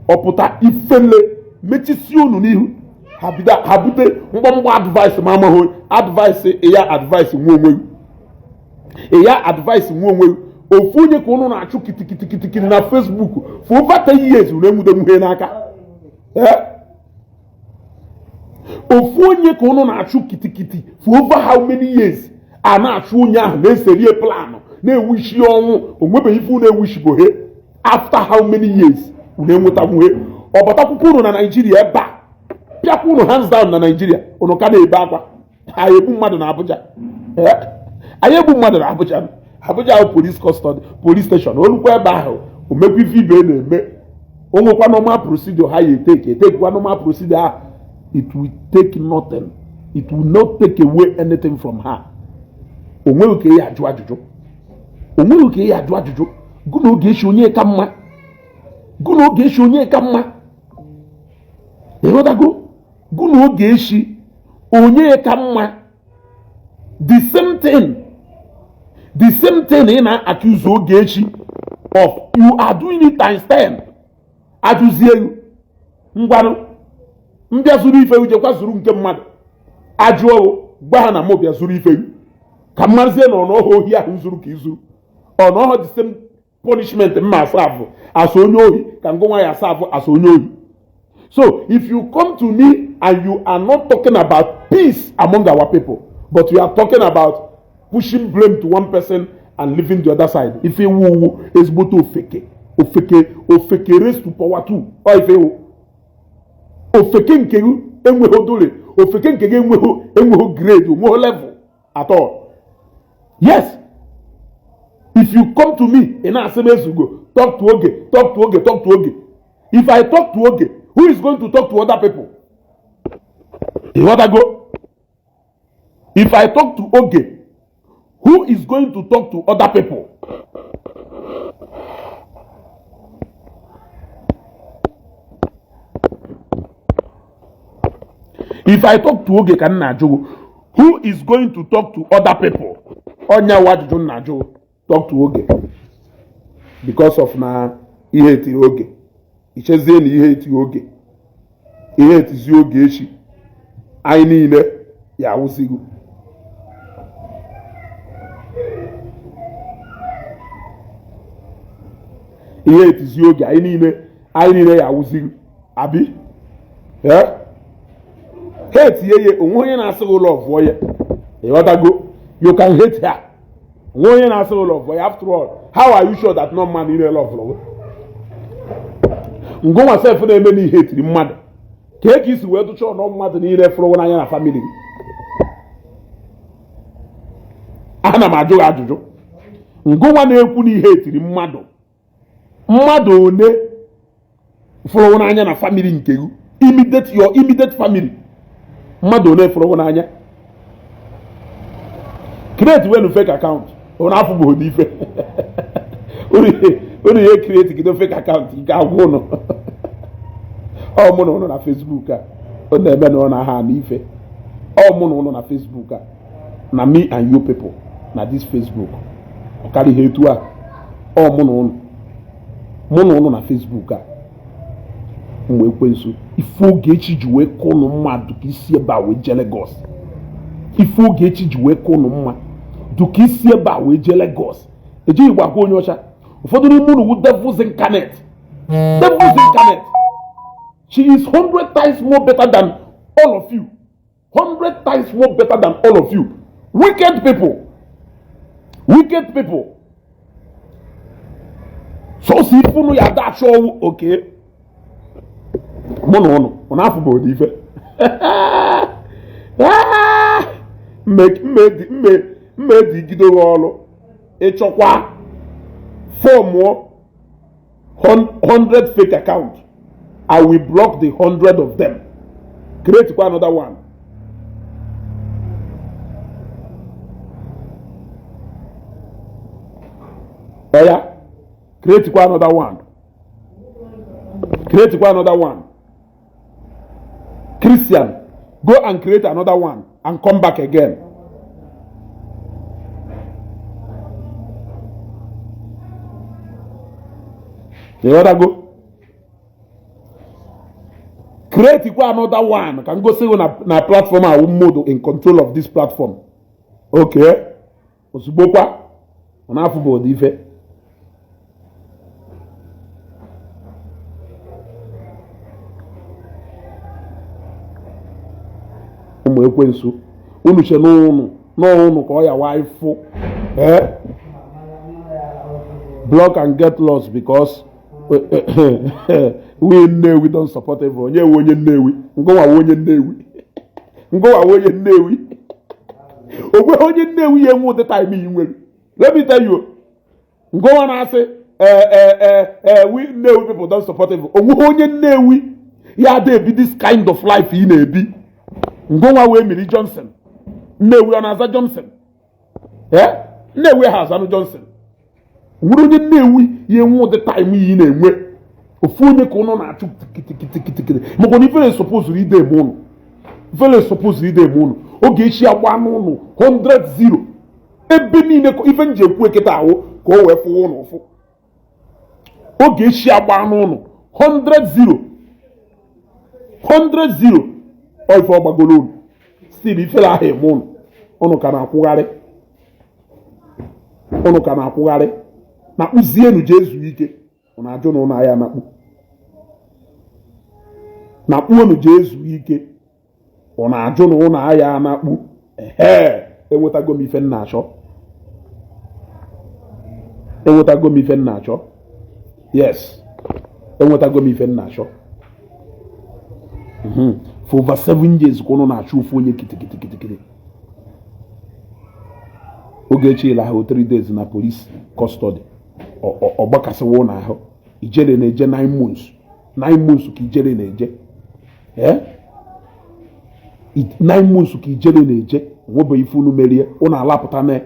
S1: ọ pụta ifele mechisi unu n'ihu. Ha bute mgbamgba advice ma amaghị advice ya, advice nwe onwe ya, advice nwe onwe. Ofu onye ka unu na-achụ kitikitikiti na Facebook for over 10 years, unu enwudenwuhe n'aka. Ofu onye ka unu na-achụ kitikiti for over how many years? A na-achụ onye ahụ, na-eserie plan, na-ewushi ọnwụ, onwebeghị ife unu ewushibohe. After how many years unu enwetanwuhe? Ọ batakwukwo unu na Naijiria ebe a, pịakwa unu hands down na Naijiria, unu ka na-ebe akwa. Anyị egbu mmadụ na Abuja, anyị egbu mmadụ na Abuja. Abuja ahụ police custody, police station, olukwa ebe ahụ, omekwa ife ibe na-eme. O nwekwa normal procedure ha ya eteke, etekwa normal procedure ahụ. It will take nothing, it will not take away anything from her. O nweghị ka ya ajụ ajụjụ, o nweghị ka ya ajụ ajụjụ. Gụ na Ogechi onye ka mma, gụ na Ogechi onye ka mma, ịghọtago? Gụ na Ogechi onye ka mma. The same thing, the same thing ị na-accuse Ogechi of, you are doing it times 10. Ajụzie ngwanụ, mbịa zuru ife, jekwa zuru nke mmadụ. Ajụọ, gwa ha na mụ bịa zuru ife, ka mmazie na ọnụọhụ ohi ahụ zuru ka izuru ọnụọhụ. The same punishment mma asa abụ asa onye ohi ka ngụnwa ya asa abụ asa onye ohi. So if you come to me and you are not talking about peace among our people, but you are talking about pushing blame to one person and leaving the other side, ife iwu uwu ezigbote ofeke, ofeke, ofeke raised to power two. Ọ ife iwu ofeke nke gị enweghị dole, ofeke nke gị enweghị grade, enweghị level at all. Yes, if you come to me, ị na-asị m ezugo, talk to Oge, talk to Oge, talk to Oge. If I talk to Oge, who is going to talk to other people? Ịghọtago? If I talk to Oge, who is going to talk to other people? If I talk to Oge, ka m na-ajụ, who is going to talk to other people? Ọnya wa ajụjụ m na-ajụ. Talk to Oge because of na ihe etiri Oge, ichezie na ihe etiri Oge, ihe etizi Oge echi, anyị niile ya awụzigo. Ihe etizi Oge, anyị niile ya awụzigo, abi ha etinye ya. Onwe onye na-asị gị ụlọ vụọ ya, ịghọtago? You can hate her. Onwe onye na-asị gị ụlọ vụọ ya. After all, how are you sure that no man niile love gị? Ngụnwa sef na-eme n'ihe etiri mmadụ ka e ka isi wee tụcha ọnọ mmadụ niile fụrụ n'anya na family gị. Ana m ajụ gị ajụjụ. Ngụnwa na-ekwu n'ihe etiri mmadụ, mmadụ one fụrụ n'anya na family nke gị? Immediate, your immediate family, mmadụ one fụrụ n'anya? Create wenu fake account unu afụbụghị n'ife unu ihe. Create gido fake account, ike agwụ unu. Ọ mụ na ụnụ na Facebook a ọ na-eme na ọ na-aha ama ife. Ọ mụ na ụnụ na Facebook a na me and you people na this Facebook ọ karịghị etu a. Ọ mụ na ụnụ, mụ na ụnụ na Facebook a mgbe ekwensu ife Ogechi ji wee kụ ụnụ mma dụka isi ebe a wee jee Lagos. Ife Ogechi ji wee kụ ụnụ mma dụka isi ebe a wee jee Lagos. Ejighị gbakwa onye ọcha. Ụfọdụ n'ime ụnụ wụ devils incarnate. Devils incarnate. She is 100 times more better than all of you. 100 times more better than all of you. Wicked people. Wicked people. Sọsọ ife unu ya ada achọ ọwụ oke. Mụ na ụnụ, ụnụ afụbụ ụdị ife. Mma edigide gị ọrụ ịchọkwa fọmụọ 100 fake account. I will block the 100 of them. Create another one. Oya, create another one. Create another one. Christian, go and create another one and come back again. You gotta go. Create another one. Can go see na platform I will model in control of this platform. Okay. Ozugbo kwa ọ na-afụ bụ ụdị ife. Ụmụ ekwensu unu che n'ụnụ n'ụnụ ka ọ ya wa ịfụ. Block and get lost because we Nnewi don't support everyone. Onye we onye Nnewi, ngụnwa we onye Nnewi, ngụnwa we onye Nnewi. Ogwe onye Nnewi ya enwe ụdị time yi nwere. Let me tell you, ngụnwa na-asị we Nnewi people don't support evil. Onwe onye Nnewi ya ada ebi this kind of life ị na-ebi. Ngụnwa wee Emily Johnson. Nnewi ọ na-aza Johnson? Nnewi ha azanụ Johnson. Nwere onye Nnewi ya enwe ụdị time yi na-enwe. Ofu onye ka ụnụ na-achụ kitikitikitikiti. Maka na ifere supposed ide eme ụnụ. Ifere supposed ide eme ụnụ. Ogechi agba n'ụnụ 100-0. Ebe niile ife nji ekwu eketa ahụ ka o wee fụwa ụnụ ụfụ. Ogechi agba n'ụnụ 100-0. 100-0. Ọ ife ọ gbagoro ụnụ. Still ifere ahụ eme ụnụ. Ụnụ ka na-akwụgharị. Ụnụ ka na-akwụgharị. Na kpụzienụ jee zuo ike. Ụnụ ajụ na ụnụ ahịa nakpu. Na kpụọnụ jee zuo ike. Ụnụ ajụ na ụnụ ahịa nakpu. Ehe, enwetago m ife m na-achọ. Enwetago m ife m na-achọ. Yes, enwetago m ife m na-achọ. For over 7 years ka ụnụ na-achọ ofu onye kitikitikiti. Ogechi lahụ 3 days na police custody. Ọ gbakasịwa ụnụ ahụ. Ijere na-eje 9 months. 9 months ka ijere na-eje. 9 months ka ijere na-eje. Onwebe ife unu merie. Ụnụ alapụta na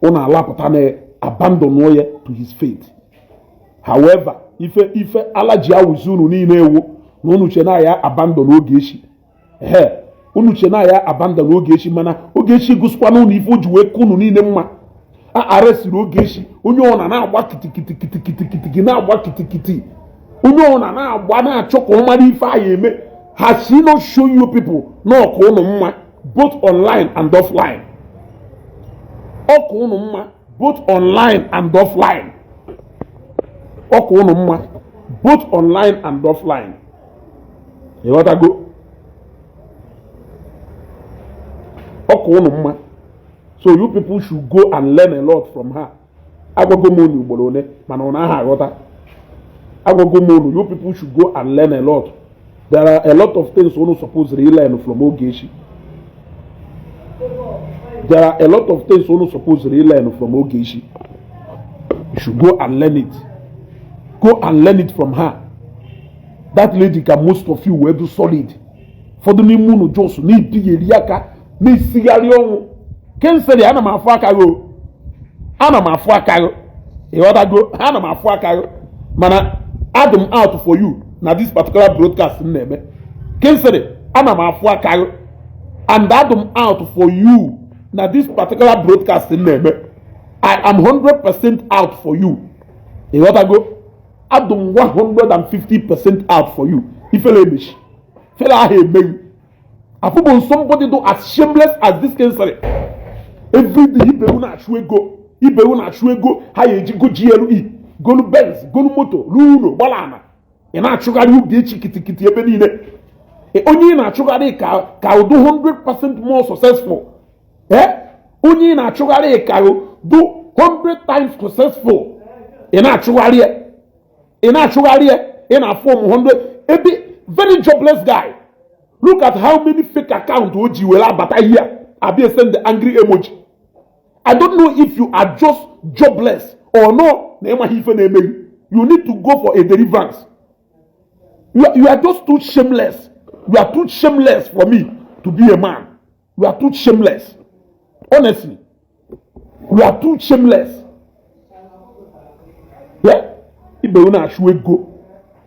S1: ụnụ alapụta na abandon ya to his fate. However, ife ife ala ji awụzi unu niile ewu na unu che na ya abandon Ogechi. Unu che na ya abandon Ogechi, mana Ogechi gosikwa na unu ife o ji wee kụ unu niile mma. A arrestiri Ogechi, onye ọ na na-agba kitikitikitikitikiti na-agba kitikiti. Onye ọ na na-agba na-achọ ka ọ mara ife a ya eme. Has she not show you people na ọka unu mma both online and offline? Ọka unu mma both online and offline. Ọka unu mma both online and offline. Ịghọtago? Ọka unu mma. So you people should go and learn a lot from her. Agwago m unu ugboro one mana ọ naghị aghọta. Agwago m unu, you people should go and learn a lot. There are a lot of things unu suppose to learn from Ogechi. There are a lot of things unu suppose to learn from Ogechi. You should go and learn it. Go and learn it from her. That lady can most of you will do solid. For the n'ime unu just na-ebigheri aka na-esigharị ọnwụ. Kenseri, ana m afụ aka gị. Ana m afụ aka gị. Ịghọtago? Ana m afụ aka gị. Mana adị m out for you. Na this particular broadcast m na-eme, Kingsley, ana m afụ aka gị and adụ m out for you. Na this particular broadcast m na-eme, I am 100% out for you. Ịghọtago? Adụ m 150% out for you. Ifele emechi fele ahụ emeghị afụbụ somebody do as shameless as this Kingsley. Everyday ibewu na-achụ ego, ibewu na-achụ ego, ha ya eji go GLE, golu Benz, golu moto, ruo ụlọ gbara ana. Ị na-achụgharị Ogechi kitikiti ebe niile. Onye ị na-achụgharị ka ụdụ 100% more successful, eh, onye ị na-achụgharị ka dụ 100 times successful, ị na-achụgharị ya, ị na-achụgharị ya, ị na-afụ ụmụ 100 ebe very jobless guy. Look at how many fake account o ji were abata here abịa send the angry emoji. I don't know if you are just jobless or no na ịmaghị ife na-eme gị. You need to go for a deliverance. You are just too shameless. You are too shameless for me to be a man. You are too shameless. Honestly, you are too shameless. Yeah, ibe na-achụ ego,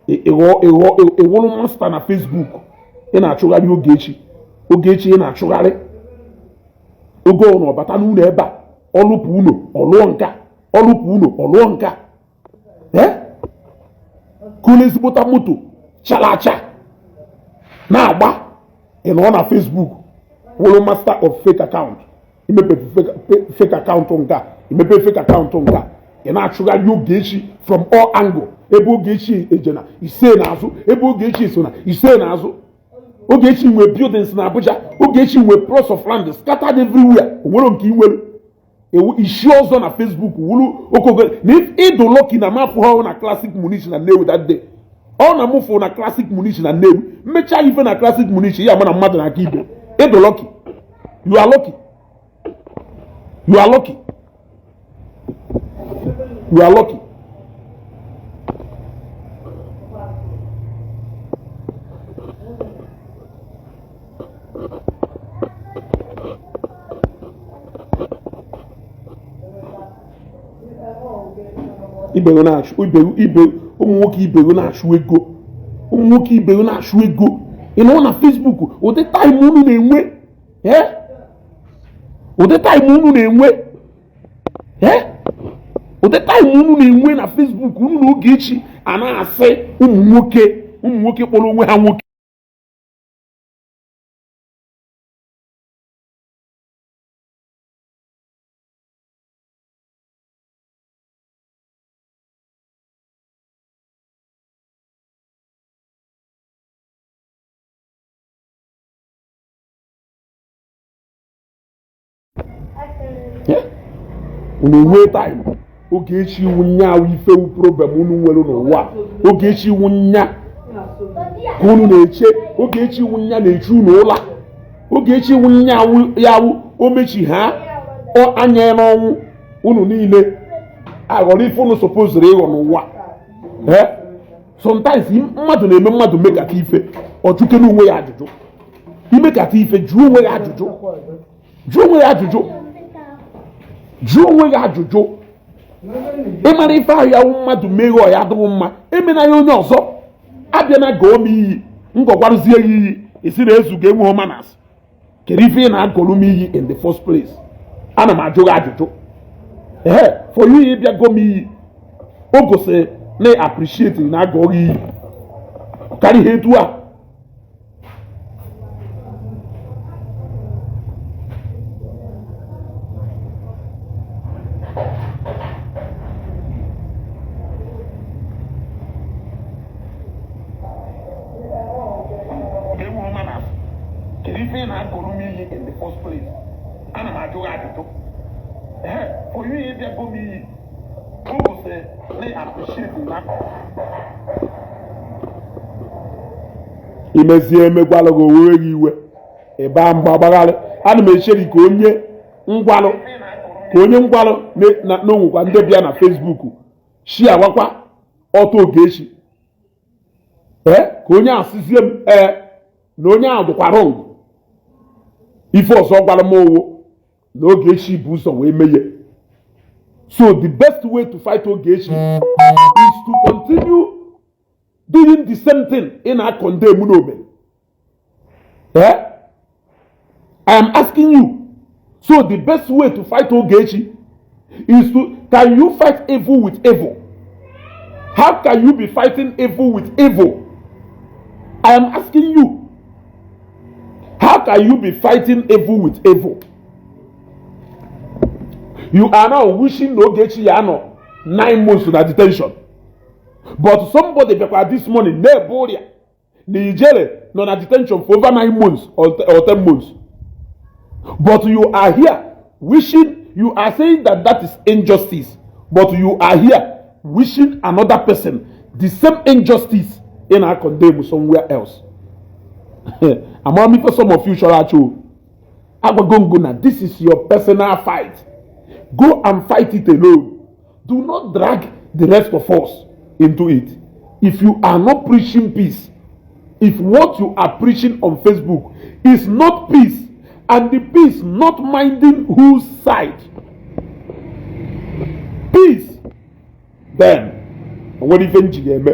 S1: ịghọ ịghọ ịwụrụ master na Facebook. Ị na-achụgharị Ogechi, Ogechi ị na-achụgharị oge ọ na ọbata n'ụlọ ebe a, ọlụpụ unu ọlụọ nka, ọlụpụ unu ọlụọ nka, ee, kụrụ ezigbota moto chara acha na-agba. Ị nọ na Facebook wụrụ master of fake account. Imepe fake account nka, imepe fake account nka, ị na-achụgharị Ogechi from all angle. Ebe Ogechi ejena ise n'azụ, ebe Ogechi so na ise n'azụ. Ogechi nwe buildings na Abuja, Ogechi nwe plots of land scattered everywhere. Onwere nke inwere ewu isi ọzọ na Facebook wuru okogo na ịdụ lucky na mafụ ha na Classic Munish na Nnewi that day. Ọ na mụfụ na Classic Munish na Nnewi mmechaa ife na Classic Munish ya ama na mmadụ na-aka ibe. Ịdụ lucky. You are lucky, you are lucky, you are lucky. Ibewu na-achụ ibewu ibe ụmụ nwoke, ibewu na-achụ ego, ụmụ nwoke ibewu na-achụ ego. Ị nọ na Facebook, ụdị time unu na-enwe, eh, ụdị time unu na-enwe, eh, ụdị time unu na-enwe na Facebook, unu na Ogechi a na-asị ụmụ nwoke, ụmụ nwoke kpọrọ onwe ha nwoke. Eh? Unu enwee time Ogechi iwu nya awụ ifewu problem unu nwere n'ụwa. Ogechi iwu nya ka unu na-eche, Ogechi iwu nya na-eche unu ụla. Ogechi iwu nya ya awụ o mechi ha ọ anya n'ọnwụ unu niile aghọrọ ife unu supposed ịghọ n'ụwa. Eh? Sometimes mmadụ na-eme mmadụ mekata ife, ọ jụkene onwe ya ajụjụ. Imekata ife, jụọ onwe ya ajụjụ, jụọ onwe ya ajụjụ, jụọ onwe ya ajụjụ. Ịmara ife ahụ ya wụ mmadụ meghe ọ ya adịghị mma, emena ya onye ọzọ. Abịa na gọọ m iyi, ngọgwarụzie ya iyi, isi na ezugo enweghị manners. Kedu ife ị na-agọrọ m iyi in the first place? Ana m ajụ gị ajụjụ. Ee, for you ịbịa gọọ m iyi, o gosiri na appreciate na agọ gị iyi karịa ihe etu a. Kedu ife ị na-agọrọ m iyi in the first place? Ana m ajụ gị ajụjụ. Ee, for you ịbịa gọọ m iyi, o gosiri na appreciate na imezie emegwalụ gị owewe gị iwe, ịba mgba gbagharị. Ana m echere ka onye ngwalụ, ka onye ngwalụ na n'onwekwa ndị bịa na Facebook shi agwakwa ọtọ Ogechi, ee, ka onye asịzie m ee na onye ahụ dịkwa wrong. Ife ọzọ gwara m owo na Ogechi bụ ụzọ wee meghe. So the best way to fight Ogechi is to continue doing the same thing ị na-condemn n'ome? Eh? I am asking you. So the best way to fight Ogechi is to, can you fight evil with evil? How can you be fighting evil with evil? I am asking you. How can you be fighting evil with evil? You are now wishing Ogechi ya nọ 9 months na detention. But somebody bịakwa this morning na-ebe ọrịa na Ijele nọ na detention for over 9 months or 10 months. But you are here wishing, you are saying that that is injustice. But you are here wishing another person the same injustice in our condemn somewhere else. Amara m ife some of you chọrọ achọ o. Agwago ngo na this is your personal fight. Go and fight it alone. Do not drag the rest of us into it. If you are not preaching peace, if what you are preaching on Facebook is not peace, and the peace not minding whose side, peace, then onwere ife nji ga-eme,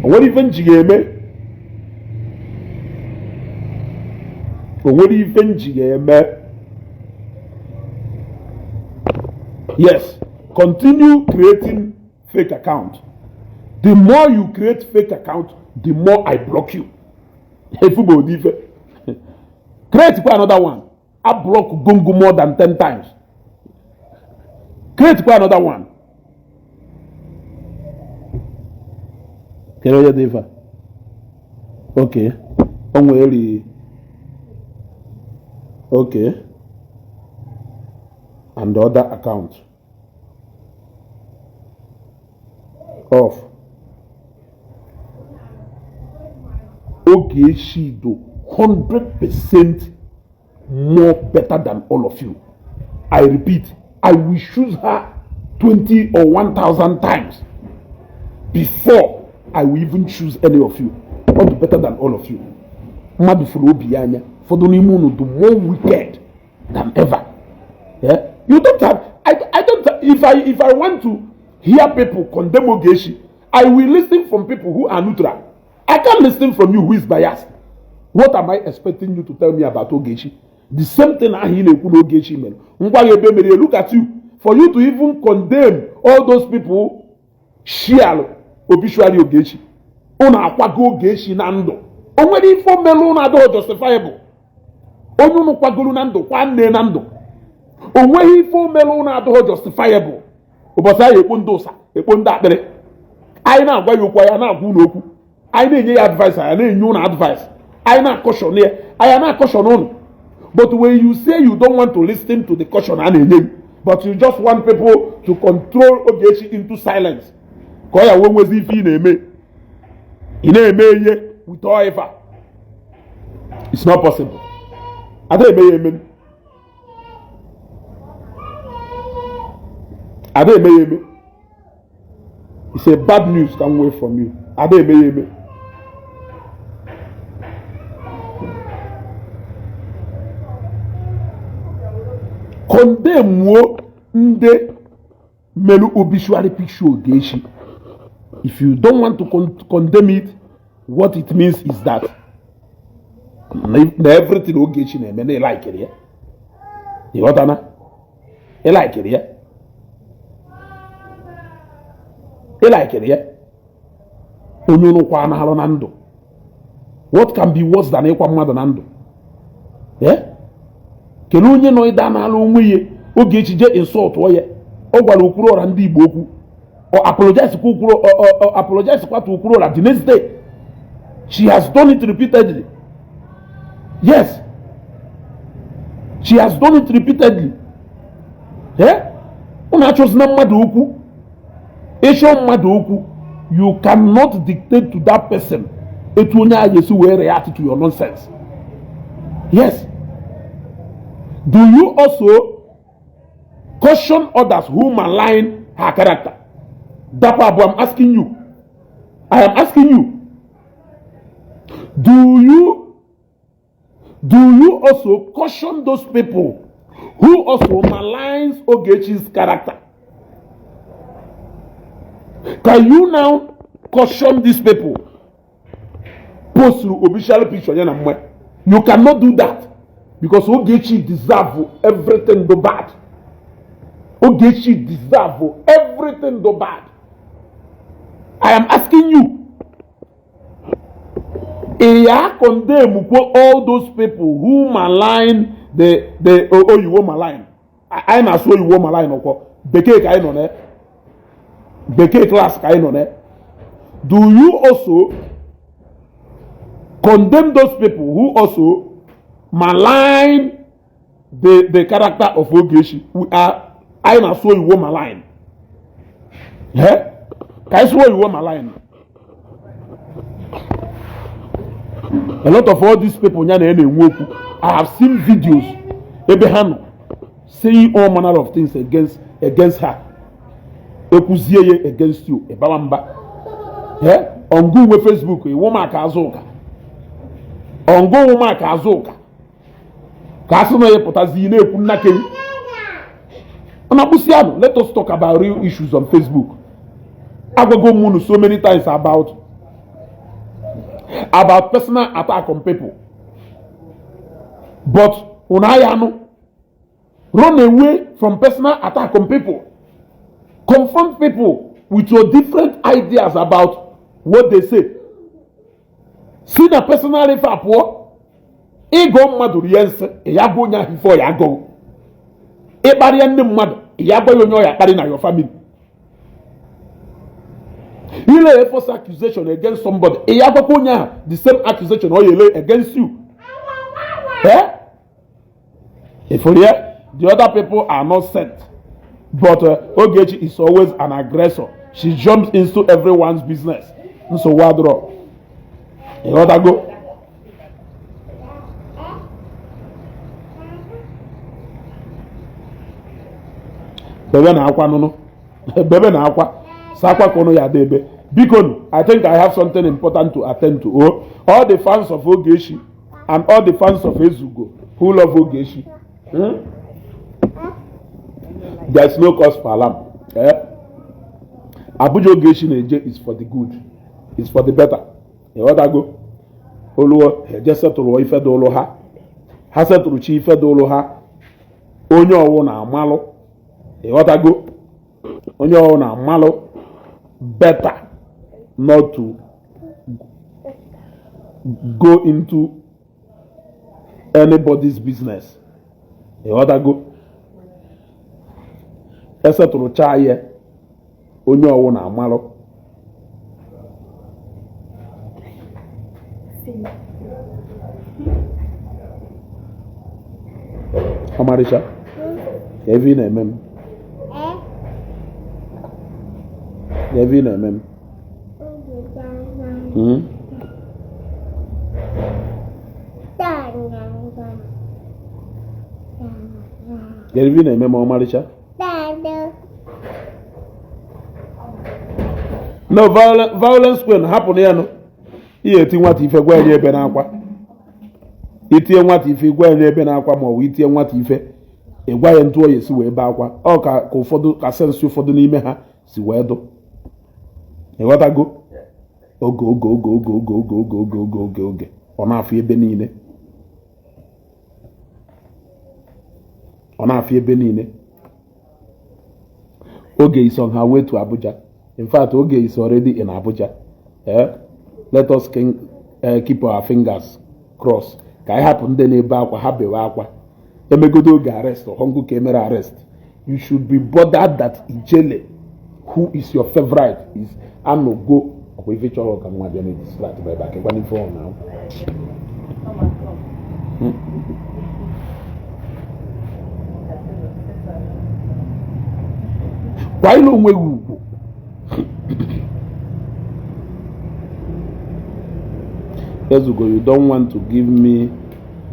S1: onwere ife nji ga-eme, onwere ife nji ga-eme. Yes, continue creating fake account. The more you create fake account, the more I block you. Efubo ụdị ife create kwa another one. I block gongo more than 10 times. Create kwa another one. Kere onye dị ife a? Okay, o nwere, okay, and other account off. Ogechi do 100% more better than all of you. I repeat, I will choose her 20 or 1,000 times before I will even choose any of you. Ọ dị better than all of you. Mmadụ fụrụ obi ya anya, ụfọdụ n'ime unu dị more wicked than ever. Yeah? You don't have, I don't, if I want to hear people condemn Ogechi, I will listen from people who are neutral. I can't listen from you who is biased. What am I expecting you to tell me about Ogechi? The same thing ahụ ị na-ekwu na Ogechi mere. Ngwa ya ebe mere, look at you. For you to even condemn all those people share obituary Ogechi. Unu akwago Ogechi na ndụ. O nwere ife o mere unu adịghị justifiable. Onye unu kwagoro na ndụ kwa nne na ndụ. O nweghị ife o mere unu adịghị justifiable. Ụbọchị anyị ekpo ndị ụsa, ekpo ndị akpịrị. Anyị na-agwa ya okwu, anyị na-agwa unu okwu. Anyị na-enye ya advice, anyị na-enye unu advice. Anyị na-acaution ya, anyị na-acaution unu. But when you say you don't want to listen to the caution a na-enye you, but you just want people to control Ogechi into silence, ka ọ ya wee nwezi ife ị na-eme, ị na-eme ihe with all ife a. It's not possible. Ada eme ya eme, ada eme ya eme. It's a bad news come away from you. Ada eme ya eme. Condemn ndị melu obituary picture Ogechi. If you don't want to condemn it, what it means is that na everything Ogechi na-eme na ịlikiri ya. Ịghọtana? Ịlikiri ya. Ịlikiri ya. Onye unu kwa na-alụ na ndụ. What can be worse than ịkwa mmadụ na ndụ? Eh? Kedu onye nọ ịda n'ala onwe ya Ogechi je insult ya? Ọ gwara Okwuluọra ndị Igbo okwu. Ọ apologize kwa Okwuru, ọ apologize kwa to Okwuluọra the next day. She has done it repeatedly. Yes. She has done it repeatedly. Eh? Unu achọzina mmadụ okwu. Ịchọ mmadụ okwu, you cannot dictate to that person etu onye ahụ esi wee react to your nonsense. Yes. Do you also caution others who malign her character? Dapo Abu, I'm asking you. I am asking you. Do you also caution those people who also maligns Ogechi's character? Can you now caution these people post official picture ya na mgbe? You cannot do that because Ogechi deserve everything do bad. Ogechi deserve everything do bad. I am asking you, ị ya condemn kwo all those people who malign the oyiwo malign? Anyị na-asụ oyiwo malign ọkwọ bekee ka anyị nọ na bekee class ka anyị nọ na. Do you also condemn those people who also malign the character of Ogechi? We are anyị na-asụ oyiwo malign, eh? Ka anyị sụọ oyiwo malign. A lot of all these people ya na na-enwe okwu, I have seen videos ebe ha nọ saying all manner of things against her. Ekwuzie ya against you, ịbawa mba. Ọngụ nwe Facebook iwu maka azụ ụka, ọngụ nwe maka azụ ụka ka a sị na ya pụtazi na-ekwu nnakeri na akpụsị. Let us talk about real issues on Facebook. Agwago m unu so many times about personal attack on people, but unu aya anụ. Run away from personal attack on people. Confront people with your different ideas about what they say. Si na personal ife apụọ. Ịgọ mmadụ rie nsị, ya gwa onye ahụ ife ọ ya agụụ. Ịkparịa ndị mmadụ, ya gwa ya onye ọ ya akparị na your family. Ile false accusation against somebody, ya gwakwa onye ahụ the same accusation ọ ya ele against you. Eh? If here, the other people are not sent, but Ogechi is always an aggressor. She jumps into everyone's business. Nsogbu adịrọ, ịghọtago? Bebe na akwa nụnụ, bebe na akwa sakwa ka ụnụ ya ada ebe. Biko, I think I have something important to attend to. Oh, all the fans of Ogechi and all the fans of Ezugo who love Ogechi, There is no cause for alarm, eh? Abuja Ogechi na-eje is for the good, is for the better, ịghọtago? Oluo eje setụrụ ife dị ụlụ ha, ha setụrụ chi ife dị ụlụ ha. Onye ọwụ na-amalụ, ịghọtago? Onye ọwụ na-amalụ better not to go into anybody's business, ịghọtago? Esetụrụ chaa ya, onye ọwụ na-amalụ. Ọmarịcha ka ebe ị na-eme m, ka ebe ị na-eme m. Hmm? Ka ebe ị na-eme m, ọmarịcha. No violence queen, hapụ na ya nụ. Ihe eti nwata ife, gwa ya ebe n'akwa. Itinye nwata ife, gwa ya ebe n'akwa, ma ọ bụ itinye nwata ife, ịgwa ya ntụ oyi esi wee bee akwa. Ọ ka ụfọdụ ka sense ụfọdụ n'ime ha si wee dụ, ịghọtago? Oge oge oge oge oge oge oge oge oge oge oge ọ na-afụ ebe niile, ọ na-afụ ebe niile. Oge is on her way to Abuja. In fact, Oge is already in Abuja, eh? Let us keep our fingers crossed ka anyị hapụ ndị na-ebe akwa ha bewe akwa. Emegodo oge arrest ọhọngụ ka emere arrest. You should be bothered that Ijele, who is your favorite, is anogo ọkwa ife chọrọ ka nwa bịa na distract bụ ebe a kekwana ife ọ na. Kwanyere onwe gị ugwu. Ezugo, you don't want to give me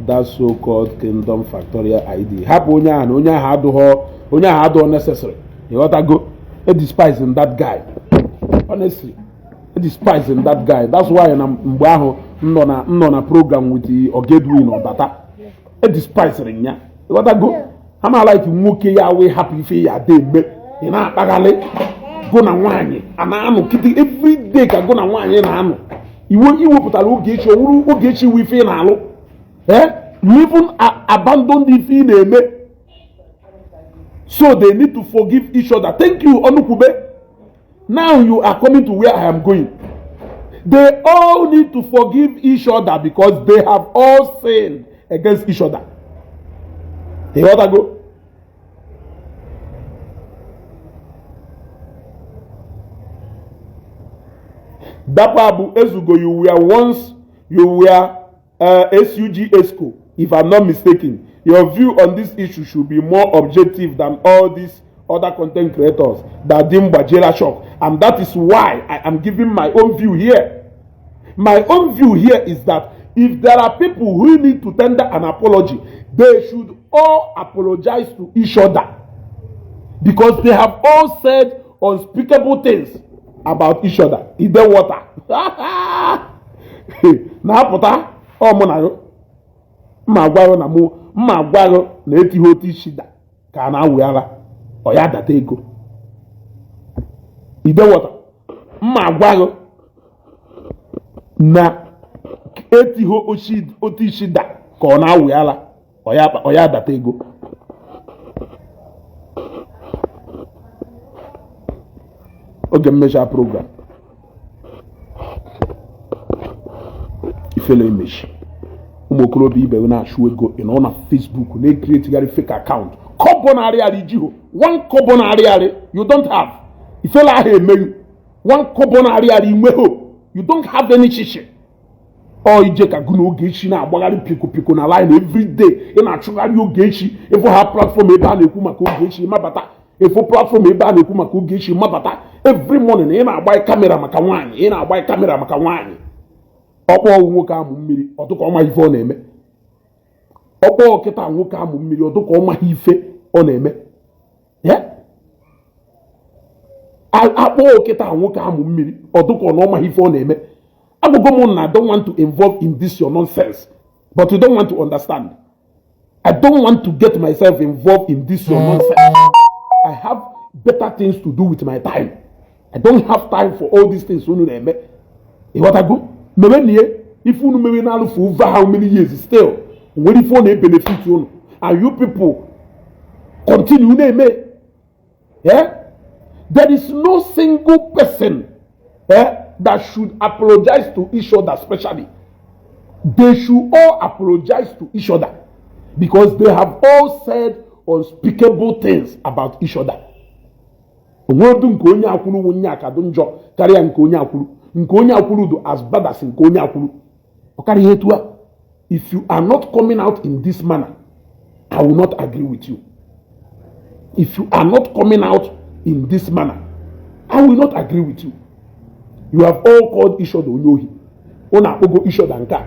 S1: that so-called Kingdom Factorial ID. Hapụ onye ahụ na onye ahụ adụghọ, onye ahụ adụghọ necessary, ịghọtago? E despising that guy, honestly, e despising that guy. That's why na mgbe ahụ m nọ na program with Ogedwin Ọbata, e despising ya, ịghọtago? Ha ma like nwoke ya wee hapụ ife ya ada eme, ị na-akpaghalị. Gụ na nwaanyị a na-anụ kịtị everyday ka gụ na nwaanyị na-anụ. Iwe iwepụtara Ogechi, ọ wụrụ Ogechi wụ ife ị na-alụ. Eh, you even abandon ife ị na-eme. So they need to forgive each other. Thank you, Onukwube. Now you are coming to where I am going. They all need to forgive each other because they have all sinned against each other. Ịghọtago? Dapa bụ ezugo. You were once, you were SUG EXCO, if I'm not mistaken. Your view on this issue should be more objective than all these other content creators that dim gbajela shock, and that is why I am giving my own view here. My own view here is that if there are people who need to tender an apology, they should all apologize to each other because they have all said unspeakable things about each other. Ide water na-apụta ọ mụ na gị mma agwa na mụ mma agwa gị na etighị otu isi da ka a na-awụ ara ọ ya data ego. Ide water mma agwa gị na etighị otu isi da ka ọ na-awụ ara ọ ya data ego. Oge mmecha program ifele emechi ụmụ okorobịa ibe na-achụ ego, ị nọ na Facebook na-ecreategharị fake account. Kọbọ na-arịarị ijiho one kọbọ na-arịarị, you don't have. Ifele ahụ emeghị one kọbọ na-arịarị inweho, you don't have any chichi. Ọ ije ka gụ na Ogechi na-agbagharị piko piko na line every day. Ị na-achụgharị Ogechi. Ịfụ ha platform ebe a na-ekwu maka Ogechi mabata, ịfụ platform ebe a na-ekwu maka Ogechi mabata. Every morning ị na-agba camera maka nwaanyị, ị na-agba camera maka nwaanyị. Ọkpọ nwoke amụ mmiri ọdụka ọma ife ọ na-eme. Ọkpọ kịta nwoke amụ mmiri ọdụka ọma ife ọ na-eme. Akpọ kịta nwoke amụ mmiri ọdụka ọ na ọma ife ọ na-eme. Agụgụ m na I don't want to involve in this your nonsense, but you don't want to understand. I don't want to get myself involved in this your nonsense. I have better things to do with my time. I don't have time for all these things unu na-eme. Ịghọtago? Mewe nie ife unu mewe n'alụ for over how many years, still nwere ife ọ na-ebenefit unu, and you people continue na-eme. Yeah? There is no single person that should apologize to each other especially. They should all apologize to each other because they have all said unspeakable things about each other. Onwedu nke onye akwuru onye akadụ njọ karịa nke onye akwuru, nke onye akwuru do as bad as nke onye akwuru ọ karịa etu a. If you are not coming out in this manner, I will not agree with you. If you are not coming out in this manner, I will not agree with you. You have all called each other onye ohi. Unu akpọgo each other nke a.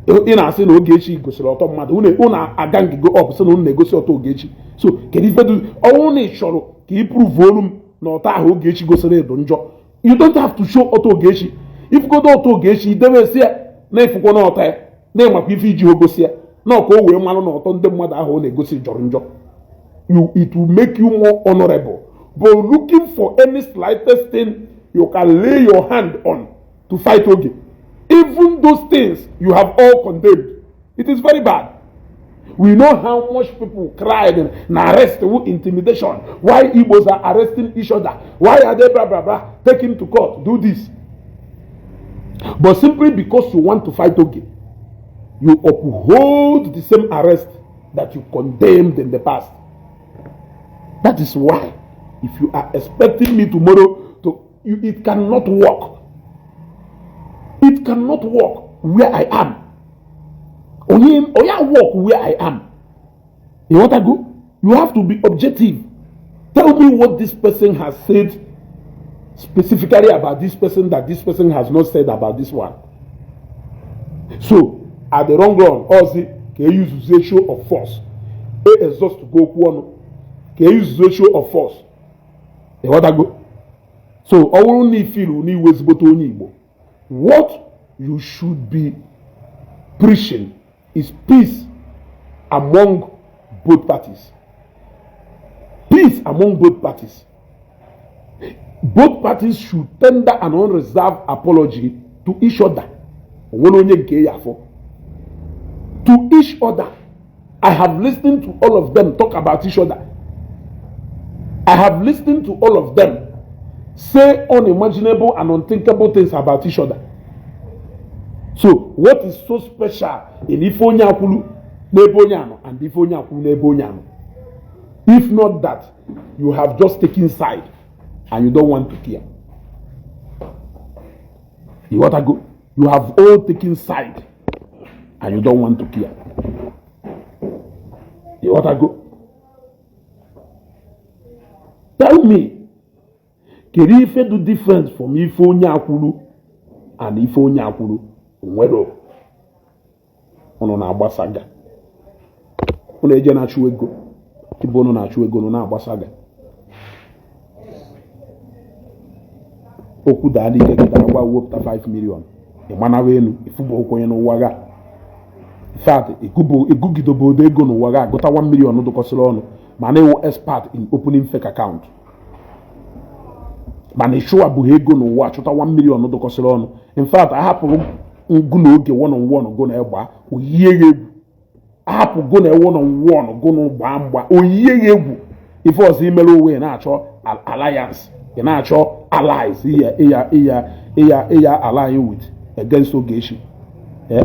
S1: Ị na-asị na Ogechi gosiri ọtọ mmadụ, unu aga ngigo up sị na unu na-egosi ọtọ Ogechi. So kedu ife dị ọnwụ na ị chọrọ ka ị prove olu m na ọtọ ahụ Ogechi gosiri edo njọ? You don't have to show ọtọ Ogechi. Ifugodo ọtọ Ogechi idebe esi ya na ifukwa na ọtọ ya na ịmakwa ife iji gosi ya na ọka o wee malụ na ọtọ ndị mmadụ ahụ ọ na-egosi jọrọ njọ. You, it will make you more honorable. But looking for any slightest thing you can lay your hand on to fight Oge, even those things you have all condemned, it is very bad. We know how much people cried and arrest, intimidation. Why Igbos are arresting each other? Why are they blah blah blah? Take him to court, do this. But simply because you want to fight Oge, you uphold the same arrest that you condemned in the past. That is why, if you are expecting me tomorrow to, you, it cannot work. It cannot work where I am. Onye oya work where I am. You want to go? You have to be objective. Tell me what this person has said specifically about this person that this person has not said about this one. So, at the wrong run, ozi ka e use show of force. E exhaust go okwu ọnụ. Ka e use show of force. Ịghọtago? So, ọ bụrụ na ifilu na iwe ezigbote onye Igbo, what you should be preaching is peace among both parties. Peace among both parties. Both parties should tender an unreserved apology to each other. Onwere onye nke ya afọ to each other. I have listened to all of them talk about each other. I have listened to all of them say unimaginable and unthinkable things about each other. So what is so special in ife onye akwulu n'ebe onye anọ and ife onye akwulu n'ebe onye anọ, if not that you have just taken side and you don't want to care? You want to go, you have all taken side and you don't want to care. You want to go, tell me, kedu ife do difference from ife onye akwulu and ife onye akwulu? Nwere unu na-agbasaga, unu eje na-achụ ego ibe unu na-achụ ego, unu na-agbasaga okwu daa n'ike gị dara gwa wepụta 5 million ịmanawa elu ifuba okwenye n'ụwa ga. In fact, ịgụgidobodo ego n'ụwa ga agụta 1 million dụkọsịrị ọnụ, mana ịwụ expert in opening fake account, mana ịchụwabụghị ego n'ụwa achụta 1 million dụkọsịrị ọnụ. In fact, ahapụrụ ngụ na oge one on one go na egba oyie ya egwu, ahapụ go na one on one go na gbaa mgba oyie ya egwu. Ife ọzọ imere onwe na-achọ alliance, ị na-achọ allies ịya ịya ịya ịya ịya align with against Ogechi. Eh?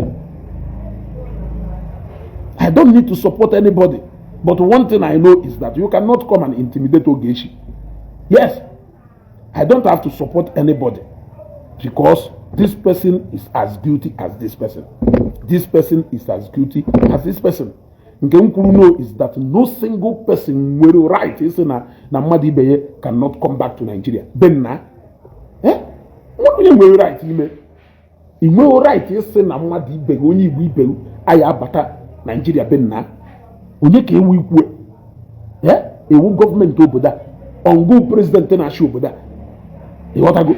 S1: I don't need to support anybody, but one thing I know is that you cannot come and intimidate Ogechi. Yes, I don't have to support anybody because this person is as guilty as this person. This person is as guilty as this person. Nke m kwuru no is that no single person nwere right ịsị na na mmadụ ibe ya cannot come back to Nigeria. Ben na eh? Onye nwere right ime, ị nweghị right ịsị na mmadụ ibe gị, onye Igbo ibe gị anyị abata Nigeria ben na onye ka ewu ikwue ewu gọọmenti obodo a ọngụ president na-achị obodo a, ịghọtago?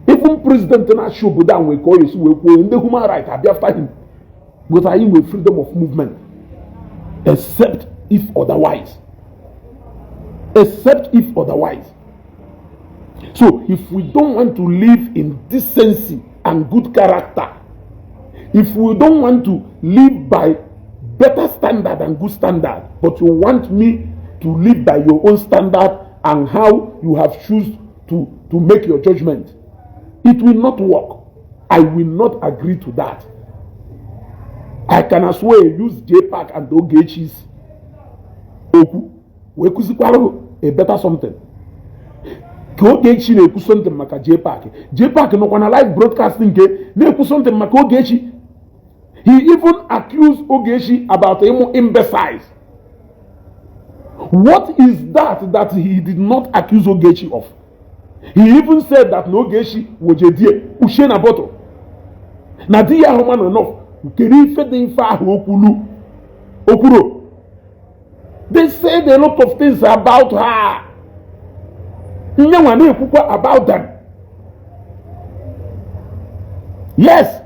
S1: Even president na-achị obodo a nwere ka ọ esi wee kwuo ndị human right abịa after him, but anyị nwere freedom of movement except if otherwise, except if otherwise. So if we don't want to live in decency and good character, if we don't want to live by better standard and good standard, but you want me to live by your own standard and how you have choose to make your judgment, it will not work. I will not agree to that. I can as well use JPAC and Ogechi's okwu wee kụzikwara a better something. Ka Ogechi na-ekwu something maka JPAC, JPAC nọkwa na live broadcasting nke na-ekwu something maka Ogechi. He even accused Ogechi about ịmụ imbeciles. What is that that he did not accuse Ogechi of? He even said that na Ogechi wojedie ushie na bottle na di ya ahụ man enough. Kedu ife dị ife ahụ okwulu okwuro? They said a lot of things about her. Nyenwa na-ekwukwa about them. Yes,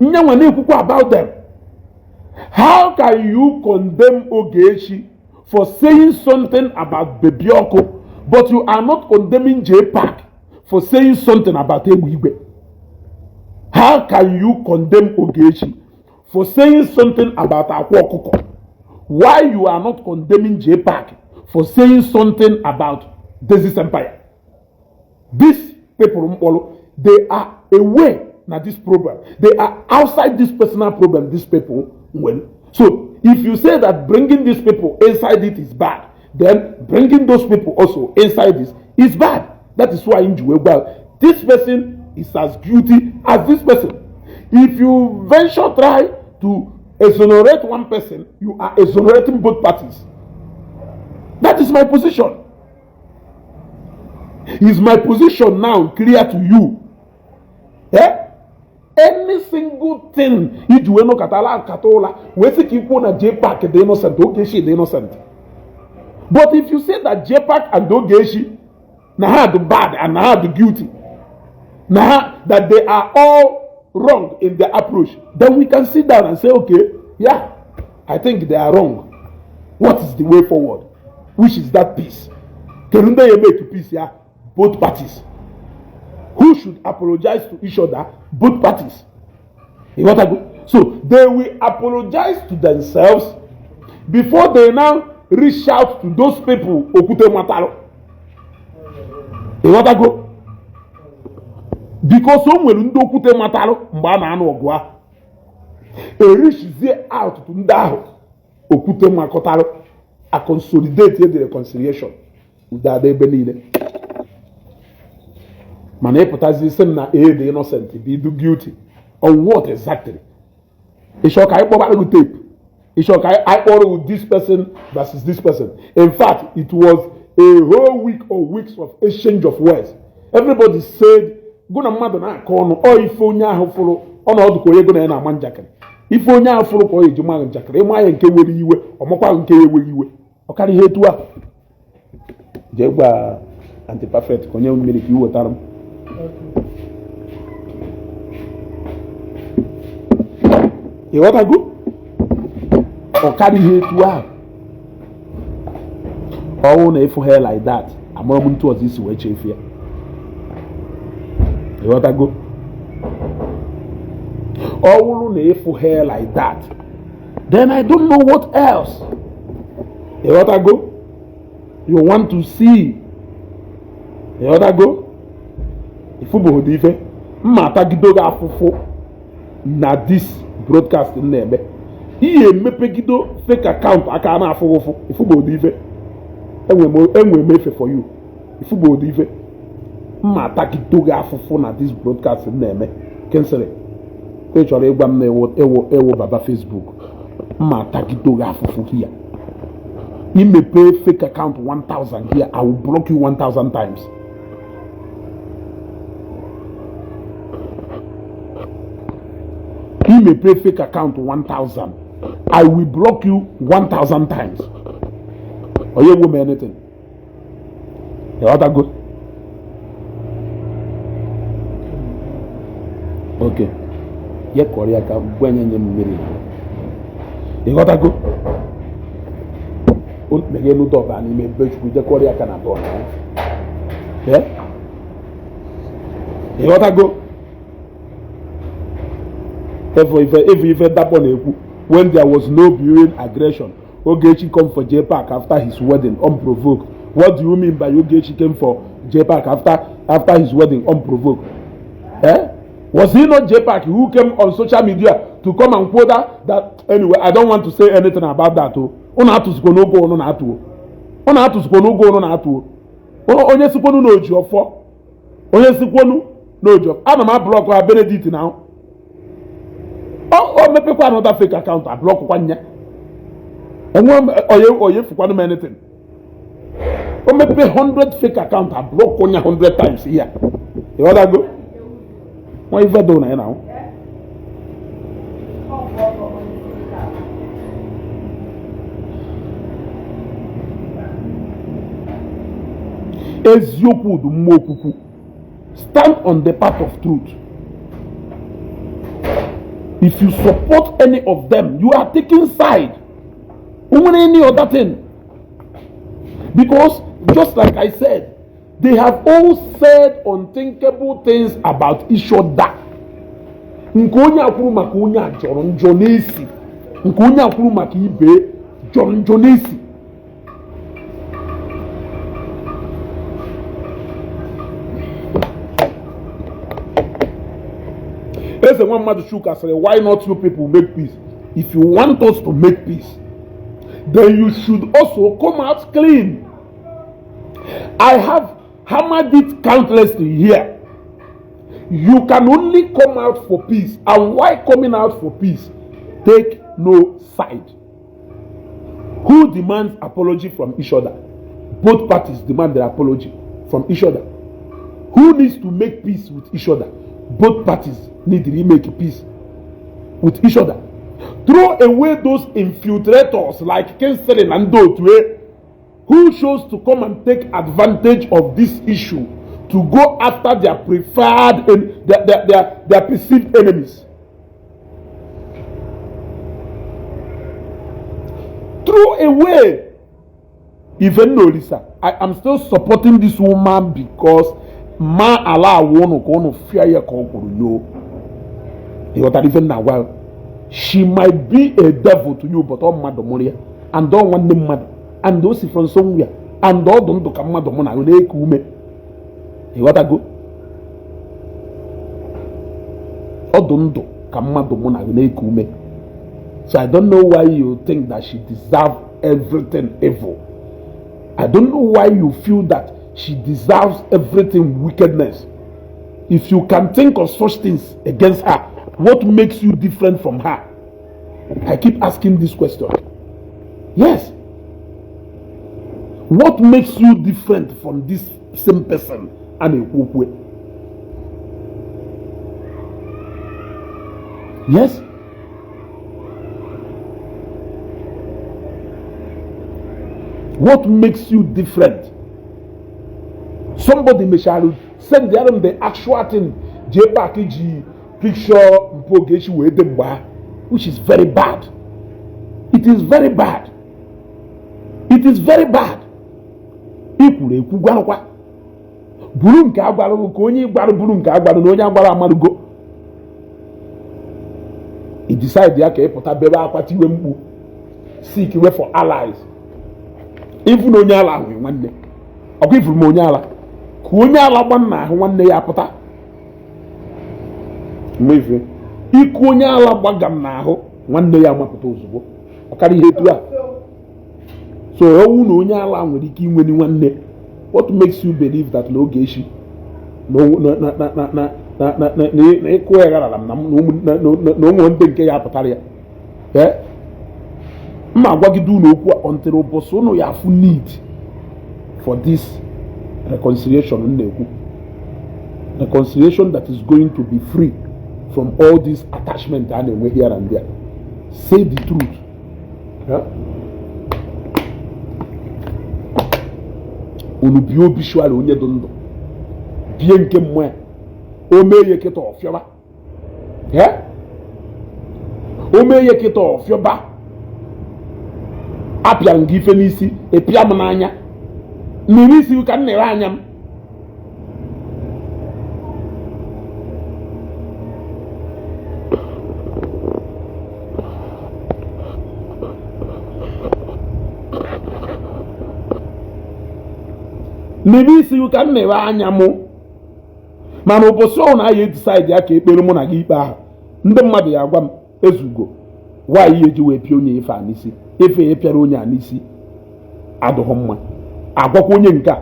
S1: nyenwa na-ekwukwa about them. How can you condemn Ogechi for saying something about Baby Oko, but you are not condemning JPAC for saying something about Egbe Igwe? How can you condemn Ogechi for saying something about Akwa Okuko, why you are not condemning JPAC for saying something about Dezis Empire? These people mkpọrọ, they are away na this problem. They are outside this personal problem these people nwere. So if you say that bringing these people inside it is bad, then bringing those people also inside this is bad. That is why in well, this person is as guilty as this person. If you venture try to exonerate one person, you are exonerating both parties. That is my position. Is my position now clear to you? Eh? Any single thing iji wee nọkọtala akata ụla wee sị ka ikwuo na JPAC dị innocent, Ogechi dị innocent, but if you say that JPAC and Ogechi na ha dị bad and na ha dị guilty, na ha that they are all wrong in their approach, then we can sit down and say, okay, yeah, I think they are wrong. What is the way forward? Which is that peace? Kedu ndị ya make peace ya? Both parties. Who should apologize to each other? Both parties. Ịghọtago? So they will apologize to themselves before they now reach out to those people okwute matalụ. Ịghọtago? Because o nwere ndị okwute matalụ mgbe a na-anụ ọgụ ahụ, ereachizie out to ndị ahụ okwute makọtalụ, a consolidate the reconciliation, udo ada ebe niile. Mana ịpụtazi sị m na A dị innocent, B dị guilty on what exactly? Ịchọ ka anyị kpọbara gị tape? Ịchọ ka anyị kpọrọ gị this person versus this person? In fact, it was a whole week or weeks of exchange of words. Everybody said gụ na mmadụ na-akọ ọnụ ọ ife onye ahụ fụrụ ọnọdụ ka onye gụ na ya na-ama njakịrị, ife onye ahụ fụrụ ka ọ eji ma njakịrị, ịma ya nke were iwe, ọmakwa nke enweghị iwe, ọ karịa ihe etu a. Jee gwa anti-perfect ka onye mmiri ka ị wetara m. Ịghọtago? Ọ karịa ihe etu ahụ. Ọnwụ na ịfụ ha like that, amara m ntu ọzọ isi wee chefu ya. Ịghọtago? Ọ bụrụ na ịfụ ha like that, then I don't know what else. Ịghọtago? You want to see. Ịghọtago? Ifụbụghị ife mma atagido gị afụfụ na this broadcast m na-eme ihe emepegido fake account aka na-afụ ụfụ. Ifụbụghị ife enwe m efe for you. Ifụbụghị ife mma atagido gị afụfụ na this broadcast m na-eme. Kensịrị ka ị chọrọ ịgwa m na ewu ewu ewu baba Facebook, mma atagido gị afụfụ here. Imepe fake account 1000 here, I will block you 1000 times. Imepe fake account 1000, I will block you 1000 times. Onye gwo m anything. Ịghọtago? Okay, ye kọrọ ya ka gwa nye nye mmiri. Ịghọtago? O meghee elu dọba n'ime ebe Chukwu jekọrọ ya aka na dọọ na ya. Ịghọtago? Efu ife efu ife dapọ na-ekwu. When there was no brewing aggression, Ogechi come for J-Park after his wedding unprovoked. What do you mean by Ogechi came for J-Park after his wedding unprovoked? Eh? Was he not J-Park who came on social media to come and quote that? Anyway, I don't want to say anything about that. Oh, unu atụzikwa n'oge unu na-atụ, unu atụzikwa n'oge unu na-atụ. Onye sikwonu na oji ọfọ, onye sikwonu na oji ọfọ, ana m ablock ha. Benedict na o mepekwa another fake account, ablockụkwa nya. Enwe onye onye fukwanụ m anything. O mepe 100 fake account, ablock onye 100 times here. Ịghọtago? Nwa ife do na ya na eziokwu dị mma okwukwu. Stand on the path of truth. If you support any of them, you are taking side. Onwere any other thing? Because just like I said, they have all said unthinkable things about each other. Nke onye akwuru maka onye a jọrọ njọ n'esi, nke onye akwuru maka ibe jọrọ njọ n'esi. Eze nwa mmadụ Chuka sịrị, "Why not you people make peace?" If you want us to make peace, then you should also come out clean. I have hammered it countlessly here. You can only come out for peace, and why coming out for peace, take no side. Who demands apology from each other? Both parties demand their apology from each other. Who needs to make peace with each other? Both parties need to make peace with each other. Throw away those infiltrators like Kinsley and Ndotue who chose to come and take advantage of this issue to go after their preferred and their perceived enemies. Throw away. Even Olisa I am still supporting this woman because ma ala awụ ụnụ ka ụnụ fịa ya ka ọ kwuru yo. Ịghọtara ife m na-agwa? She might be a devil to you, but ọ mmadụ mụrụ ya, and ọ nwanne mmadụ, and o si from somewhere, and ọ dụ ndụ ka mmadụ mụ na na-eku ume. Ịghọtago? Ọ dụ ndụ ka mmadụ mụ na na-eku ume. So I don't know why you think that she deserves everything evil. I don't know why you feel that she deserves everything wickedness. If you can think of such things against her, what makes you different from her? I keep asking this question. Yes, what makes you different from this same person a na-ekwu okwu? Yes, what makes you different? Somebody mechara send them the actual thing JPAC ji picture mpụ Ogechi wee dị mgbe ahụ, which is very bad. It is very bad. It is very bad. I kwuru ekwu, gwarụkwa buru nke agwarụ ka onye gwarụ buru nke agwarụ na onye agwara amarugo. I decide ya ka ị pụta bebe akwa, tiwe mkpu, seek way for allies. Even onye ala ahụ nwanne ọkwa ifuru m onye ala ka onye ala gba nna ahụ nwanne ya pụta mmefe iku onye ala gbaga m n'ahụ nwanne ya mapụta ozugbo ọkara ihe etu a. So owu na onye ala nwere ike inweni nwanne, what makes you believe that na Ogechi na ịkụ ya gharara m na ụmụ ndị nke ya pụtara ya? Mma agwagide unu okwu a until ụbọchị unu ya afụ need for this reconciliation m na-ekwu, reconciliation that is going to be free from all this attachment a na-enwe here and there. Say the truth. Unu bie obituary onye dị ndụ, bie nke mmụọ ya o mee ya kịta ọfịọba, o mee ya kịta ọfịọba. Apịara m gị ife n'isi, ịpịa m n'anya mmiri isi ka m na-ere anya m. Mmiri isi ka m na-ere anya mụ. Mana ụbọchị ọ na aya decide ya ka ekpere mụ na gị ikpe ahụ, ndị mmadụ ya agwa m ezugo nwaanyị eji wee pịa onye ife a n'isi, ife ya pịara onye a n'isi adụghị mma. Agwakwa onye nke a,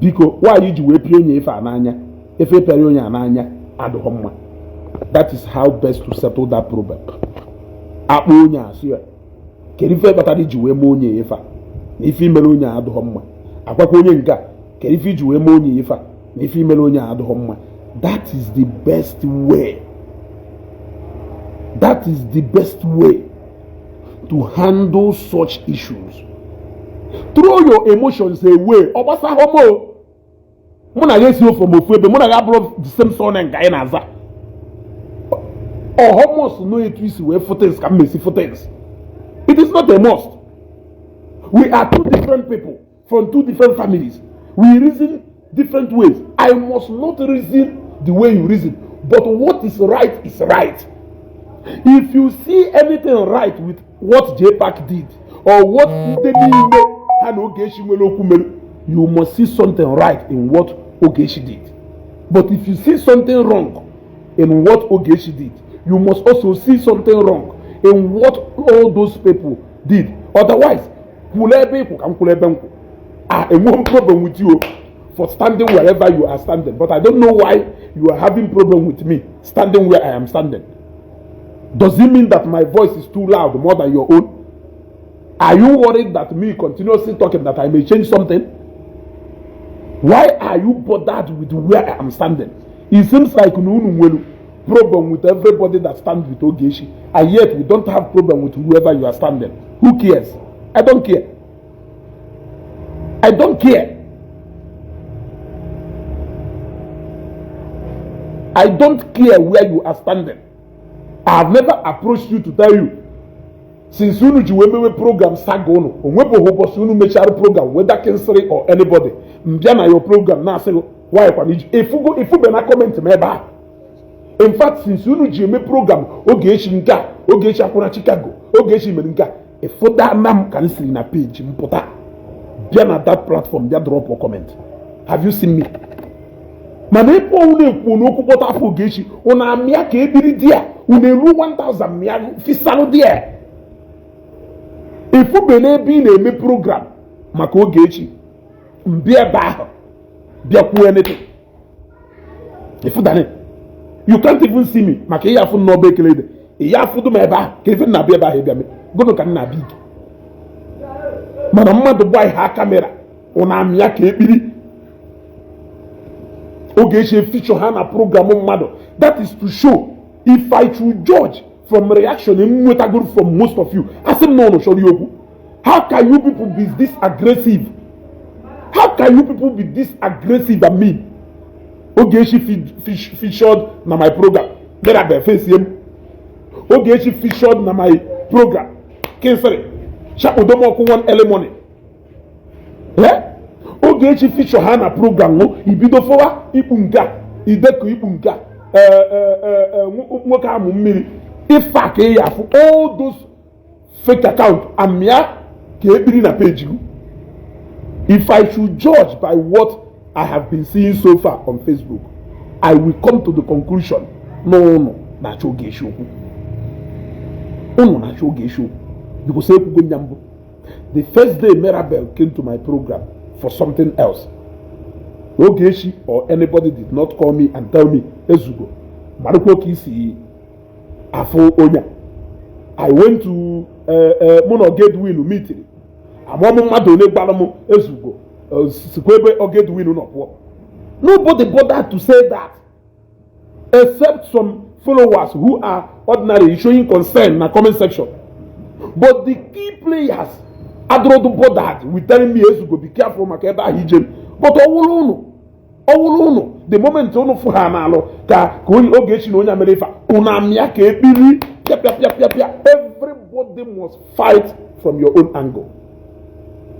S1: biko, nwaanyị ji wee pịa onye ife a n'anya, ife pịara onye a n'anya adụghị mma. That is how best to settle that problem. Akpọ onye a sị ya, kedu ife kpatara iji wee mee onye ife a, na ife imere onye a adụghị mma? Agwakwa onye nke a, kedu ife iji wee mee onye ife a, na ife imere onye a adụghị mma? That is the best way. That is the best way to handle such issues. Throw your emotions away. Ọ gbasahụ m o, mụ na ya esi ofe m ofu ebe, mụ na ya abụrụ the same surname nke anyị na-aza. Ọhọ must know etu isi wee fụ things ka m mesi fụ things. It is not a must. We are two different people from two different families. We reason different ways. I must not reason the way you reason, but what is right is right. If you see anything right with what JPAC did or what ndị niile ha na Ogechi nwere okwu mere, you must see something right in what Ogechi did. But if you see something wrong in what Ogechi did, you must also see something wrong in what all those people did. Otherwise, kwụrụ ebe ịkwụ ka m kwụrụ ebe m kwụ. Ah, enweghị problem with you for standing wherever you are standing, but I don't know why you are having problem with me standing where I am standing. Does it mean that my voice is too loud more than your own? Are you worried that me continuously talking that I may change something? Why are you bothered with where I am standing? It seems like unu nwere problem with everybody that stands with Ogechi, and yet we don't have problem with whoever you are standing. Who cares? I don't care. I don't care. I don't care where you are standing. I have never approached you to tell you Since unu ji wee mewe program saga unu, o nwebụghị ụbọchị unu mechara program, whether Kingsley or anybody, mbịa na your program na-asị gị why kwana iji efugo efube na comment m ebe a. In fact, since unu ji eme program Ogechi nke a, Ogechi akwụna Chicago, Ogechi mere nke a, ịfụda na m ka m siri na page m pụta bịa na that platform bịa drop comment. Have you seen me? Mana ebe ọnwụ na-ekwu n'okwu kpọta afọ Ogechi, unu amịa ka ebiri di ya, unu eru 1000 mịa fisalụ di ya. Efube n'ebe ị na-eme program maka Ogechi, mbịa ebe ahụ bịa kwuo anything. Ifụdani, you can't even see me maka ihe afụ n'ọba ekele dị ihe afụdụ m ebe ahụ ka ife na-abịa ebe ahụ ịbịa me gụnụ ka m na-abịa ike. Mana mmadụ gba ha camera, ụna amịa ka ekpiri. Ogechi feature ha na program mmadụ, that is to show, if I should judge from reaction m nwetagoro from most of you, asị m na ụnụ chọrọ ya okwu. How can you people be this aggressive? How can you people be this aggressive and mean? Ogechi featured na my program, Mirabel face m. Ogechi featured na my program, Kingsley Chakpodomọkụ one early morning. Eh? Ogechi feature ha na program nụ, ibido fọwa ikpu nke a, idekọ ikpu nke a, nwoke amụ mmiri ife a ka ị ya afụ all those fake account amịa ka ekpiri na page gị. If I should judge by what I have been seeing so far on Facebook, I will come to the conclusion na ụnụ na-achọ Ogechi okwu. Ụnụ na-achọ Ogechi okwu because ekwugo nya mbụ. The first day Mirabel came to my program for something else, Ogechi or anybody did not call me and tell me, "Ezugo, marakwa ka isi afụ onye a." I went to mụ na Ogedwin meeting, amụọmụ mmadụ ole gbara m, "Ezugo, sikwa ebe Ogedwin nọ pụọ." Nobody bothered to say that except some followers who are ordinary showing concern na comment section, but the key players adịrọdụ bothered with telling me, "Ezugo, be careful maka ebe ahụ ije." But ọwụrụ ụnụ, ọwụrụ ụnụ, the moment ụnụ fụ ha n'alụ ka onye Ogechi na onye mere ife a, ụnụ amịa ka ekpiri pịa pịa pịa pịa pịa. Everybody must fight from your own angle.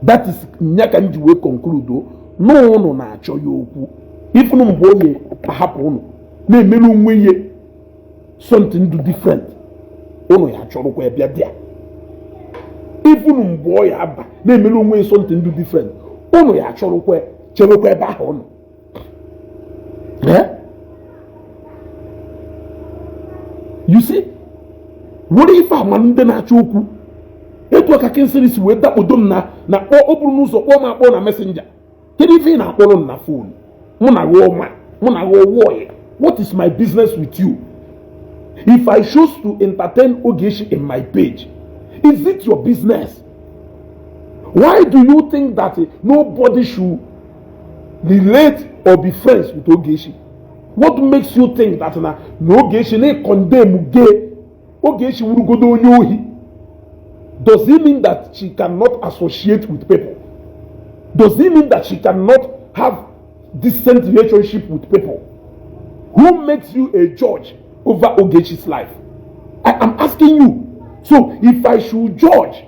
S1: That is nya ka m ji wee conclude o na ụnụ na-achọ ya okwu. Ifunu mgbe onye ahapụ ụnụ na-emere onwe ihe something do different, ụnụ ya chọrọkwa bịa dị ya. Ifunu mgbe ọ ya aba na-emere onwe ya something do different, ụnụ ya chọrọkwa chebekwa ebe ahụ ụnụ. Eh? You see, were ife ama ndị na-achọ okwu etu aka Kingsley si wee dakpodo m na kpọọ o buru n'ụzọ kpọọ m akpọ na Messenger. Kedu ife ị na-akpọrọ m na phone? Mụ na gị ọma, mụ na gị ọwụọ. What is my business with you? If I choose to entertain Ogechi in my page, is it your business? Why do you think that nobody should relate or be friends with Ogechi? What makes you think that na Ogechi na condemn gay Ogechi wurugodo onye ohi? Does it mean that she cannot associate with people? Does it mean that she cannot have decent relationship with people? Who makes you a judge over Ogechi's life? I am asking you. So if I should judge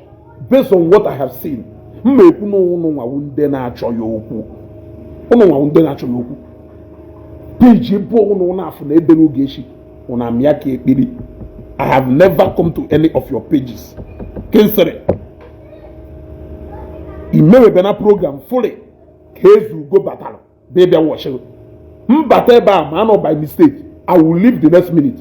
S1: based on what I have seen, m ma ekwu na ụnụ nwawu ndị na-achọ ya okwu. Ụnụ nwawu ndị na-achọ ya okwu. Page ebe ụnụ na-afụ na edere Ogechi, ụnụ amịa ka ekpiri. I have never come to any of your pages. Kingsley, imewebe na program fully ka Ezugo batara bịa bịa wọchị mbata ebe a ma anọ by mistake, I will leave the next minute.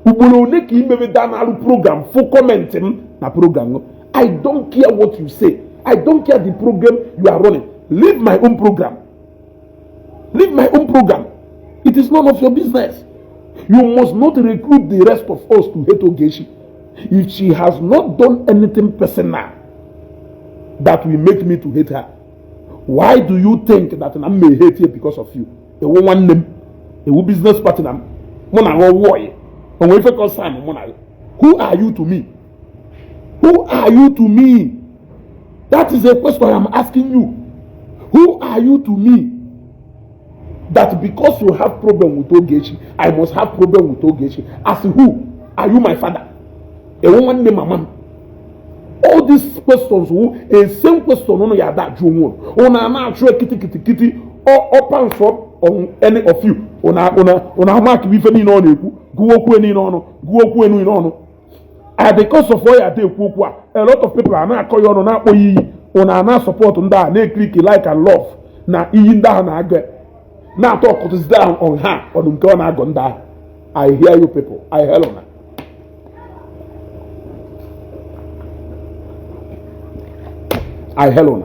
S1: Ugboro ole ka imebe da na-arụ program fụ comment m na program? I don't care what you say. I don't care the program you are running. Leave my own program, leave my own program. It is none of your business. You must not recruit the rest of us to hate Ogechi. If she has not done anything personal that will make me to hate her, why do you think that na m may hate her because of you? Ewu nwanne m, ewu business partner m, mụ na gị ọwụọ onwe ife concern mụ na gị. Who are you to me? Who are you to me? That is a question I'm asking you. Who are you to me that because you have problem with Ogechi, I must have problem with Ogechi? As who? Are you my father? Ewu nwanne mama m? All these questions wụ a same question unu ya ada ajụ onwe unu. Unu a na-achụ kitikiti ọ pounce on any of you. Unu amakiri ife niile ọ na-ekwu, gụọ okwu niile ọnụ, gụọ okwu niile ọnụ. And because of ọ ya ada ekwu okwu a, a lot of people a na-akọ ya ọnụ, na-akpọ ya iyi. Unu a na-support ndị a, na-eclick like and love na iyi ndị ahụ na-agụ, na-atọ ọkụtụzide ahụ on ha ọnụ nke ọ na-agọ ndị ahụ. I hear you people. I hear una. I hear una.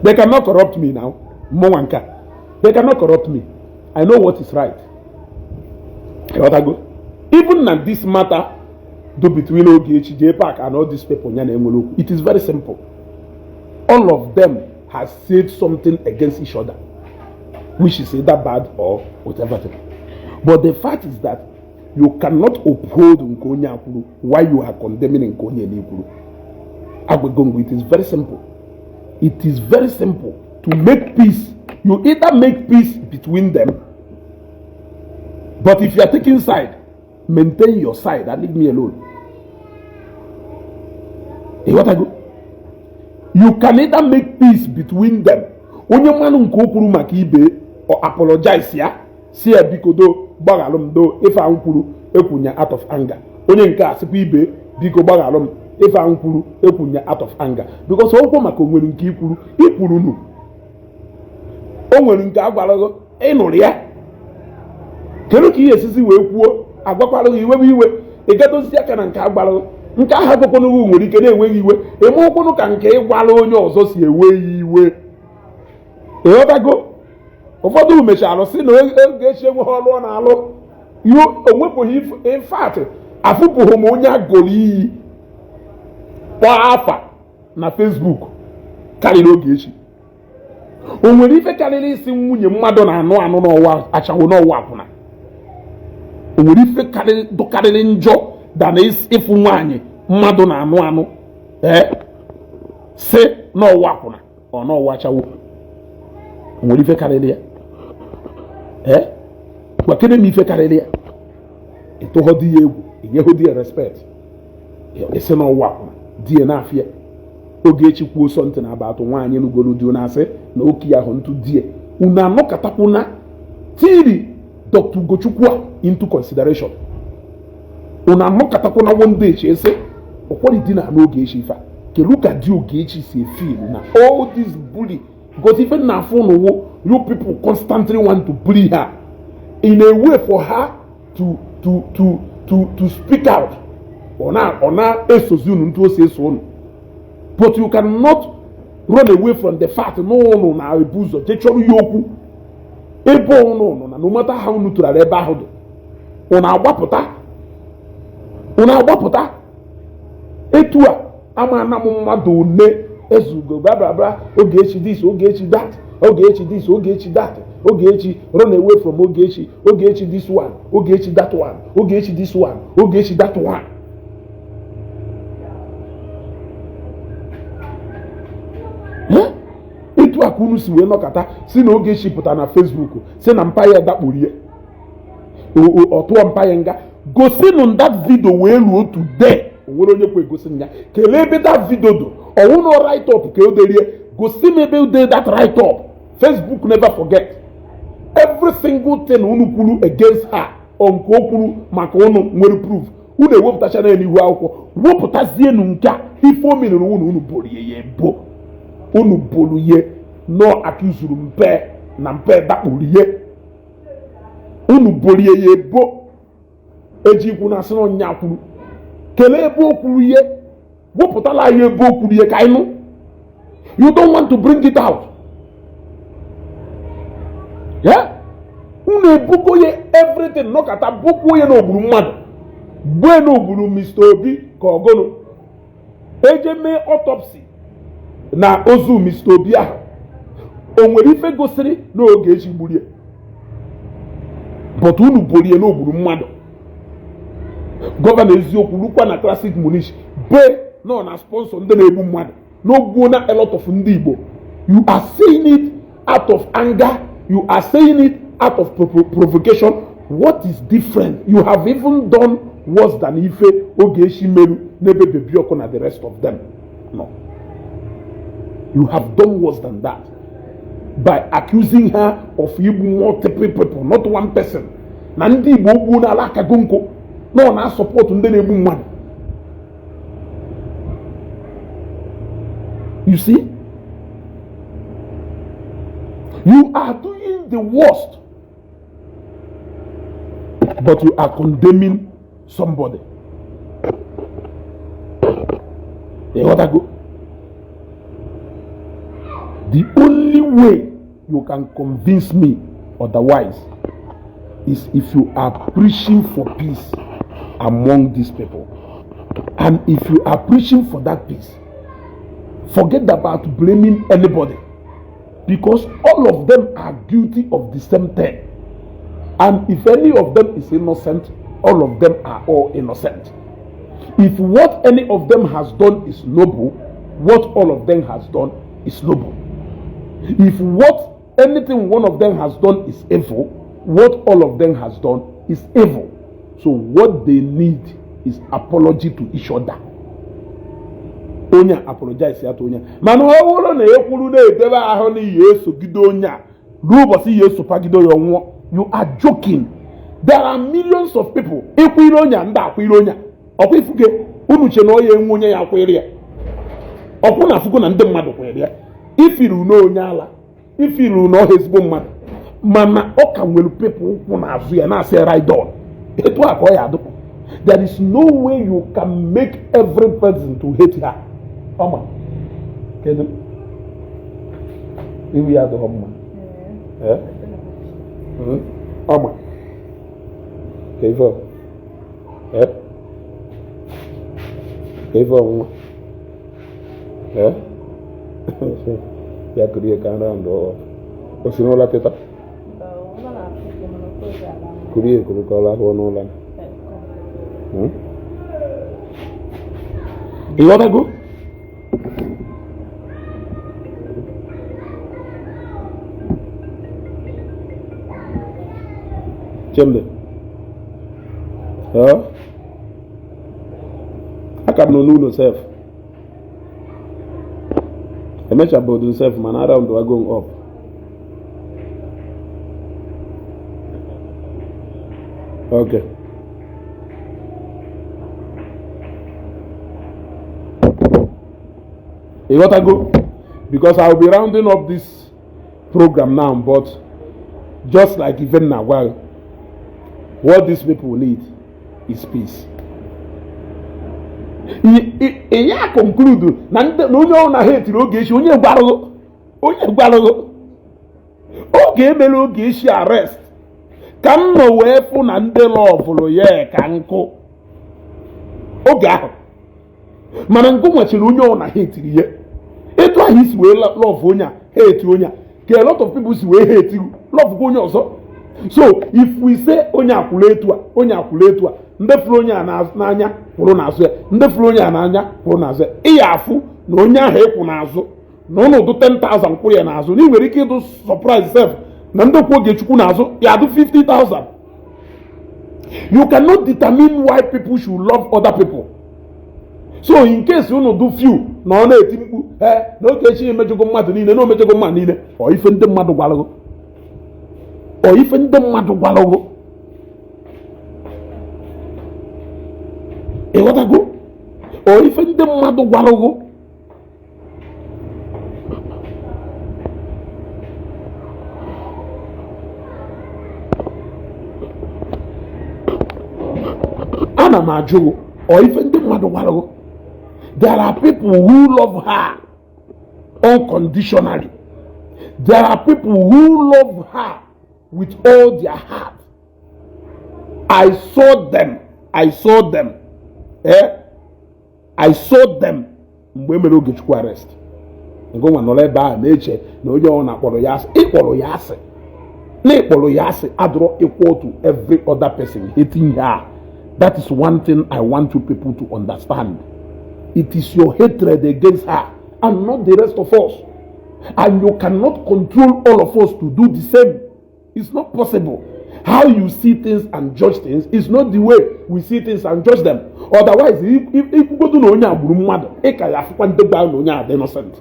S1: They cannot corrupt me now. Mụnwa nke a. They cannot corrupt me. I know what is right. Ịghọtago? Even na this matter do between Ogechi, JPAC and all these people ya na-enwere okwu. It is very simple. All of them has said something against each other, which is either bad or whatever thing. But the fact is that you cannot uphold nke onye a kwuru while you are condemning nke onye na-ekwuru. Agbagongo, it is very simple. It is very simple to make peace. You either make peace between them, but if you are taking side, maintain your side and leave me alone. Ịghọtago? You can either make peace between them. Onye mmanụ nke o kwuru maka ibe ọ apologize ya, si ya biko do, gbaghalụ m do, ife ahụ kwuru ekwunya out of anger. Onye nke a sịkwa ibe biko gbaghalụ m, ife ahụ kwuru ekwunya out of anger, because okwu maka onwere nke ikwuru ikwuru nu, o nwere nke agwara gị ịnụrụ ya. Kedu ka ihe esizi wee kwuo agwakwara gị iwewe iwe, ị gadozi aka na nke agwara gị, nke ahụ agwakwanụ nwere ike na-enweghị iwe, ịmụkwụnụ ka nke ịgwara onye ọzọ si ewe ya iwe. Ịghọtago? Ụfọdụ mechara sị na Ogechi enweghị ọrụ ọ na-alụ, onwepụghị. In fact, afụpụghị m onye agụrụ iyi kpọọ afa na Facebook karịrị Ogechi. O nwere ife karịrị isi nwunye mmadụ na-anụ anụ n'ọwa achawo n'ọwa akwụna? O nwere ife dụkarịrị njọ dana ịfụ nwaanyị mmadụ na-anụ anụ ee si n'ọwa akwụna ọ n'ọwa achawo? O nwere ife karịrị ya? Ee, gwakere m ife karịrị ya. Ịtụghọ di ya egwu, inyeghụ di ya respect, isi n'ọwa akwụna di ya na-afịa. Ogechi kwuo something about nwaanyị nugoro di na-asị na oke ahụ ntụ die. Unu anọkọtakwuna tiri Dr. Ugochukwu a into consideration. Unu anọkọtakwuna one day chee sị ụkwọrị di na Ogechi ife a, kedu ka di Ogechi si feel na all this bully? Because ife na afụ n'ụwụ, you people constantly want to bully her in a way for her to speak out. Ọ na-esozi unu ntụ o si eso unu, but you cannot run away from the fact na unu na-ebu ụzọ jee chọrọ ya okwu ebe unu nọ na no matter how unu tụrara ebe ahụ dị, unu agbapụta, unu agbapụta. Etu a ama ana m mmadụ one ezugo bla bla bla, Ogechi this, Ogechi that, Ogechi this, Ogechi that, Ogechi run away from Ogechi, Ogechi this one, Ogechi that one, Ogechi this one, Ogechi that one. Etu a ka unu si wee nọkọta si na Ogechi pụta na Facebook si na mpa ya dakpuru ya, ọ tụọ mpa ya nga. Gosinụ that video wee ruo today, o nwere onye kwe egosi m ya. Kelee ebe that video do ọwụ na write up ka o derie. Gosi m ebe o dee that write up. Facebook never forget every single thing unu kwuru against her ọ nke o kwuru maka unu nwere proof. Unu ewepụtachara ya n'ihu akwụkwọ, wepụtazienu nke a ife o meriri unu. Unu boro ya ebo, unu boro ya nọ akụzuru mpe na mpe dakpuru ye, unu boro ya ebo eji ikwu na asị na ọnya kwuru. Kelee ebe o kwuru ihe, wepụtala anyị ebe o kwuru ihe ka anyị nụ. You don't want to bring it out. Yeah? Unu ebugo ya everything, nọkọta bukwuo ya n'ogburu mmadụ, gbue n'ogburu Mr. Obi ka ọgụnụ eje mee autopsy na ozu Mr. Obi ahụ. O nwere ife gosiri na Ogechi gburie, but unu borie n'ogburu mmadụ. Governor Eziokwu lukwa na Classic Munish be nọ na sponsor ndị na-egbu mmadụ n'ogbuo na a lot of ndị Igbo. You are saying it out of anger, you are saying it out of provocation. What is different? You have even done worse than ife Ogechi meru n'ebe Baby Oku na the rest of them nọ. You have done worse than that by accusing her of igbu multiple people, not one person. Na ndị Igbo gbuo n'ala akago nkụ na ọ na-asupport ndị na-egbu mmadụ. You see, you are doing the worst, but you are condemning somebody. Ịghọtago? The only way you can convince me otherwise is if you are preaching for peace among these people. And if you are preaching for that peace, forget about blaming anybody, because all of them are guilty of the same thing. And if any of them is innocent, all of them are all innocent. If what any of them has done is noble, what all of them has done is noble. If what anything one of them has done is evil, what all of them has done is evil. So what they need is apology to each other. Onye a apologize ya to onye a. Mana ọ bụrụ na ekwuru na-edebe ahụ na ihe esogide onye a ruo ụbọchị ihe esopagide ya nwụọ, you are joking. There are millions of people ịkwụire onye a, ndị akwụire onye a. Ọkwa ifuge unu che na ọ ya enwe onye ya akwụire ya. Ọkwụ na afụgo na ndị mmadụ kwere ya. Ifiru na onye ala, ifiru na ọha ezigbo mmadụ, mana ọ ka nwere people ụkwụ n'azụ ya na-asị ride on. Etu a ka ọ ya adụpụ. There is no way you can make every person to hate her. Ọma, kedu iwu ya adịghị mma? Eh? Ọma, ka ife ọ? Eh? Ka ife ọnwụnwa? Eh? Ya kuru ya ka round ọ o si n'ụlọ teta. Kuru ya kuru ka ọ lahụọ n'ụlọ. Ịghọtago? Chembe. Huh? Aka m nọ n'ụlọ sef. Emechabodo sef, mana round wa going up. Okay. Ịghọtago? Because I will be rounding up this program now, but just like even now, well, what these people need is peace. Ị ya conclude na ndị na onye ọ na ha etiri Ogechi, onye gwarụghị, onye gwarụghị oge emere Ogechi arrest ka m nọ wee fụ na ndị loveụrụ ya ka nkụ oge ahụ, mana ngụ nwechiri onye ọ na ha etiri ya. Etu ahụ isi wee love onye a ha eti onye a, ka a lot of people si wee ha etiru love kwa onye ọzọ. So if we say onye akwụrụ etu a, onye akwụrụ etu a, ndị fụrụ onye a n'anya kwụrụ n'azụ ya, ndị fụrụ onye a n'anya kwụrụ n'azụ ya, ị ya afụ na onye ahụ ịkwụ n'azụ na ọnọdụ 10,000 kwụrụ ya n'azụ, na ị nwere ike ịdụ surprise sef na ndị kwụ Ogechukwu n'azụ ya adụ 50,000. You cannot determine why people should love other people. So in case unu do few na ọ na-eti mkpu ee na Ogechi emejọgo mmadụ niile, na omejọgo mmadụ niile, ọ ife ndị mmadụ gwalụgo, ọ ife ndị mmadụ gwalụgo. Ịghọtago? Ọ ife ndị mmadụ gwalụgo. Ana m ajụ, ọ ife ndị mmadụ gwalụgo. There are people who love her unconditionally. There are people who love her with all their heart. I saw them. I saw them. Eh? I saw them mgbe e mere Ogechukwu arrest. Ngụnwa nọrọ ebe ahụ na-eche na onye ọ na-akpọrọ ya asị, ịkpọrọ ya asị na ịkpọrọ ya asị adịrọ equal to every other person hating her. That is one thing I want you people to understand. It is your hatred against her and not the rest of us. And you cannot control all of us to do the same. It's not possible. How you see things and judge things is not the way we see things and judge them. Otherwise, ikwugodu na onye a gburu mmadụ, ị ka ya afụkwa ndị gwa na onye a dị innocent.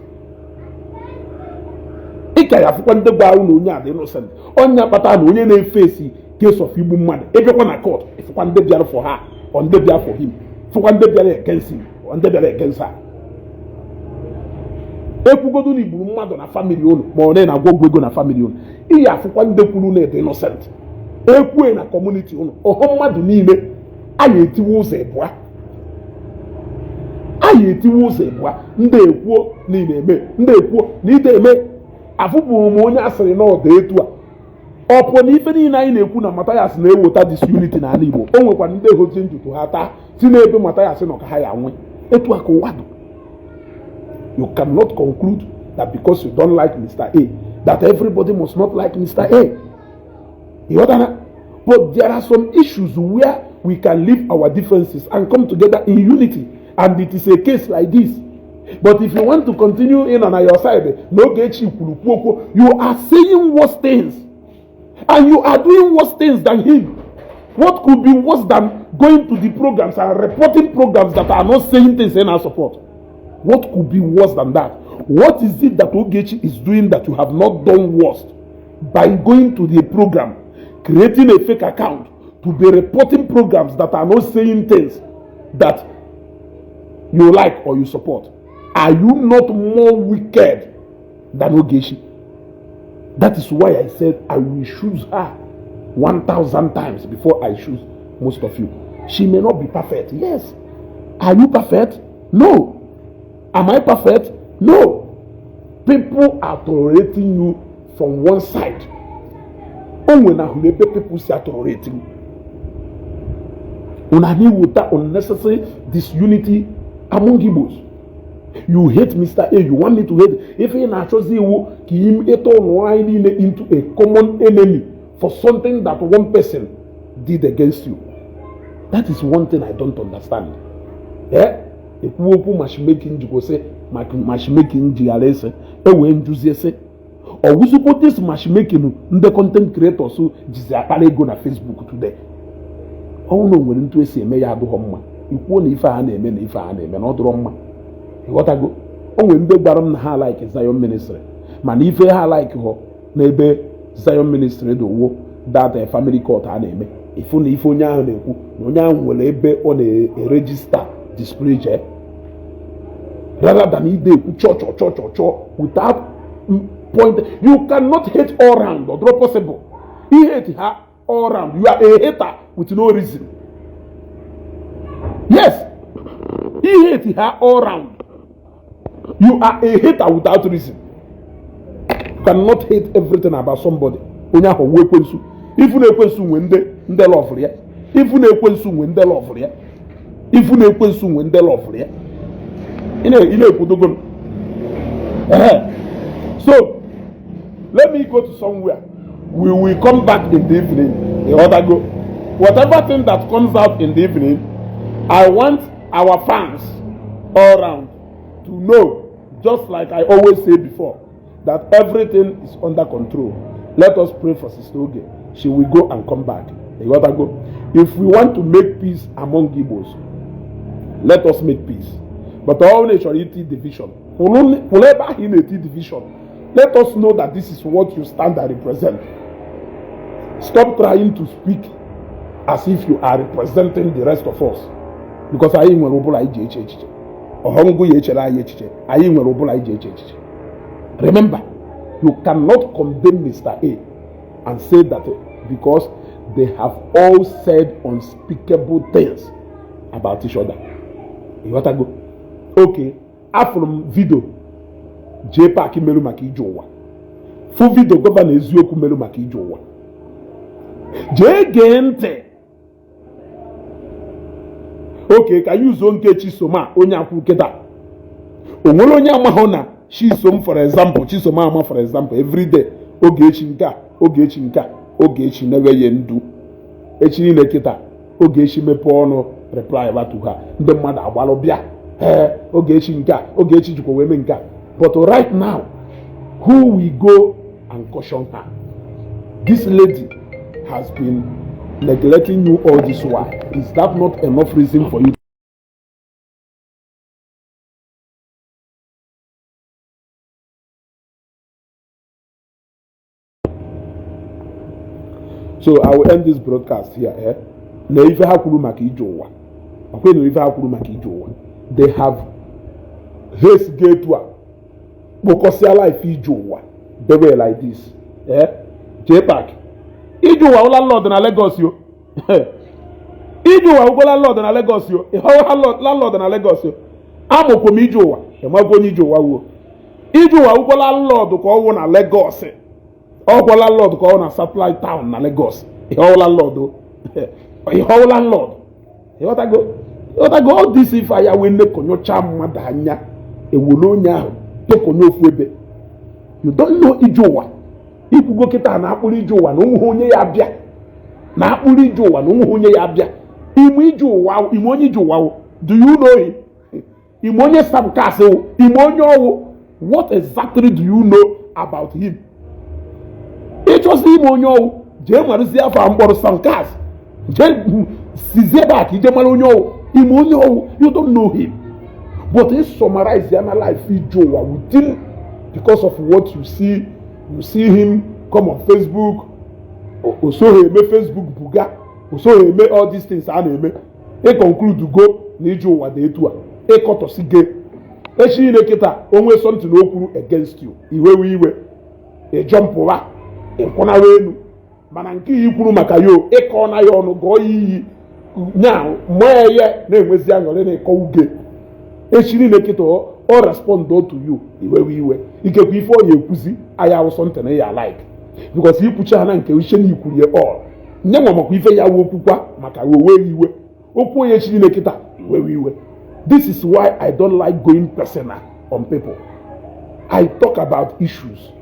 S1: Ị ka ya afụkwa ndị gwa na onye a dị innocent. Onye kpatara na onye na-efesi case of igbu mmadụ, ịbịakwa na court, ịfụkwa ndị bịara for her or ndị bịara for him, fụkwa ndị bịara against him or ndị bịara against her. Ekwugodu na igburu mmadụ na family unu, ma ọ na-agwọ ọgwụ ego na family unu, iyi afụkwa ndị kwuru na ede innocent. Ekwue na community unu, ọhụ mmadụ niile anyị etiwe ụzọ ịbụa, anyị etiwe ụzọ ịbụa. Ndị ekwuo na ị na-eme, ndị ekwuo na ide eme. Afụbụrụ m onye asịrị na ọdụ etu a. Ọ pụọ na ife niile anyị na-ekwu na Mathias na-eweta disunity n'ala Igbo, o nwekwa ndị hoji ntutu ha taa si n'ebe Mathias nọ ka ha ya nwe etu a ka ụwa dị. You cannot conclude that because you don't like Mr. A, that everybody must not like Mr. A. You understand? But there are some issues where we can leave our differences and come together in unity. And it is a case like this. But if you want to continue in on your side, no, you are saying worse things. And you are doing worse things than him. What could be worse than going to the programs and reporting programs that are not saying things in our support? What could be worse than that? What is it that Ogechi is doing that you have not done worse by going to the program, creating a fake account to be reporting programs that are not saying things that you like or you support? Are you not more wicked than Ogechi? That is why I said I will choose her 1,000 times before I choose most of you. She may not be perfect. Yes. Are you perfect? No. Am I perfect? No. People are tolerating you from one side. O nwere ahụrụ ebe people si tolerate you. Una na-eweta unnecessary disunity among Igbos. You hate Mr. A, you want me to hate. Ife ị na-achọzi iwu ka ịtọ ụnụ anyị niile into a common enemy for something that one person did against you. That is one thing I don't understand. Eh? Ekwu okwu matchmaking, jikwa sị matchmaking jighara ese ewee njuzie sị ọwụzikwo this matchmaking ndị content creators jizi akpara ego na Facebook today. Ọnwụ na o nwere ntu esi eme ya adụghọ mma, ikwuo na ife a na-eme na ife a na-eme na ọ dụrọ mma. Ịghọtago? O nwere ndị gwara m na ha like Zion Ministry, mana ife ha like họ n'ebe Zion Ministry dị wo that family court a na-eme. Ifu na ife onye ahụ na-ekwu na onye ahụ nwere ebe ọ na-eregister disparage rather than ide ekwu chọ chọ chọ chọ chọ without point. You cannot hate all round. Ọ dịrọ possible. I hate ha all round, you are a hater with no reason. Yes, I hate ha all round, you are a hater without reason. You cannot hate everything about somebody. Onye ahụ wu ekwensu. Ifu na ekwensu nwe ndị ndị loveụrụ ya. Ifu na ekwensu nwe ndị loveụrụ ya. Ifu na ekwensu nwe ndị loveụrụ ya. Ị na-ekwudogo m. Ehe. So let me go to somewhere. We will come back in the evening. Ịghọtago? Whatever thing that comes out in the evening, I want our fans all round to know, just like I always say before, that everything is under control. Let us pray for Sister Oge. She will go and come back. Ịghọtago? If we want to make peace among Igbos, let us make peace. But all chọrọ iti division, kwụrụ ebe ahụ ị na-eti division. Let us know that this is what you stand and represent. Stop trying to speak as if you are representing the rest of us, because anyị nwere ụbụrụ anyị ji eche echiche. Ọhọngụ ya echere anyị echiche. Anyị nwere ụbụrụ anyị ji eche echiche. Remember, you cannot condemn Mr. A and say that because they have all said unspeakable things about each other. Ịghọtago? Okay, afụrụ m video J Park merụ maka ije ụwa, fụ video Governor Eziokwu merụ maka ije ụwa. Jee gee ntị. Oke ka yuzuo nke Chisom a, onye akwụ kịta o nwere onye amaghị na Chisom, for example, Chisom ama, for example, everyday Ogechi nke a, Ogechi nke a, Ogechi na-ewe ya ndu echi niile. Kịta Ogechi mepee ọnụ reply batu ha, ndị mmadụ agbalụ bịa. Ee, Ogechi nke a, Ogechi jikwa wee mee nke a. But right now, who will go and caution her? This lady has been neglecting you all this while, is that not enough reason for you? So I will end this broadcast here, eh? Na ife ha kwuru maka ije ụwa, ọkwa na ife ha kwuru maka ije ụwa, they have ha esigo etu a kpokọsịa life ije ụwa debe like this, eh? JPAC, ije ụwa wụ landlord na Lagos yo. Ije ụwa wụgo landlord na Lagos yo. Ịhọwa landlord na Lagos yo. Amụkwu m ije ụwa, ịmagwo onye ije ụwa wuo. Ije ụwa wụgo landlord ka ọ wụ na Lagos, ọgwọ landlord ka ọ na Satellite Town na Lagos. Ịhọwụ landlord, ịhọwụ landlord. Ịghọtago, ịghọtago? All this ife aya wee nekonyocha mmadụ anya, ewere onye ahụ tokonye ofu ebe. You don't know ije ụwa. Ikwugo kịta na akpụrụ ije ụwa na onweghị onye ya bịa na akpụrụ ije ụwa na onweghị onye ya bịa ime ije ụwa. Ime onye ije ụwa wụ, do you know him? Ime onye Sam Kass wụ, ime onye ọwụ? What exactly do you know about him? Ịchọzi ime onye ọwụ, jee marụzie afọ mkpọrọ Sam Kass, jee sizie ebe a ka ije mara onye ọwụ. Ime onye ọwụ, you don't know him, but he summarize ya na life ije ụwa within because of what you see. You see him come on Facebook, o soghị eme Facebook buga, o soghị eme all these things a na-eme. Ị conclude go na ije ụwa dị etu a, ịkọtọsi ge echi niile kịta onwe something o kwuru against you, iwewe iwe, ịjọmpụwa, ịkwụnawa elu. Mana nke iyi kwuru maka ya, ịkọ na ya ọnụ, gụọ ya iyi nya mmụọ ya na-enwezi aṅụrị na ịkọ uge echi niile kịta o respond to you, iwewe iwe. Ikekwe ife ọ ya ekwuzi aya awụ something ya like, because ikwucha ha na nke uche na ikwuru ya all nye nwa makwa ife ya wụ okwukwa maka owe iwe okwu onye echi niile kịta iwewe iwe. This is why I don't like going personal on people. I talk about issues,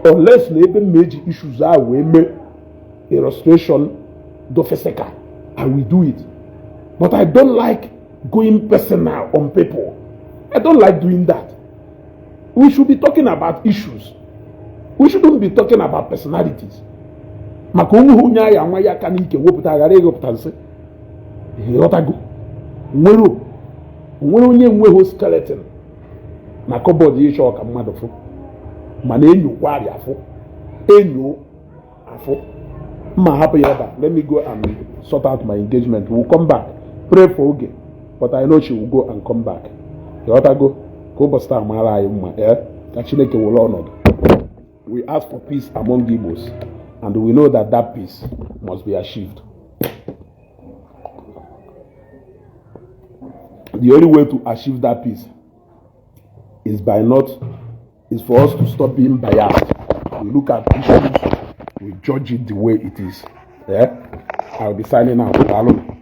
S1: unless na ebe m eji issues ahụ wee mee illustration do physical, I will do it, but I don't like going personal on people. I don't like doing that. We should be talking about issues. We shouldn't be talking about personalities, maka onwe onye aya nwa ya aka n'ike wepụta ghara ịghọpụta nsị. Ịghọtago? Nwere onwere onye nweghị skeleton na cupboard ịchọ ka mmadụ fụ, mana enyokwa arịa afụ, enyo afụ mma. Hapụ ya ebe a. Let me go and sort out my engagement. We'll come back. Pray for Oge, but I know she will go and come back. Ịghọtago? Ka ụbọchị taa mara anyị mma, ee, ka Chineke were ọnọdụ. We ask for peace among Igbos, and we know that that peace must be achieved. The only way to achieve that peace is by not is for us to stop being biased. We look at issues, we judge it the way it is. Yeah, I'll be signing out. Daalụ.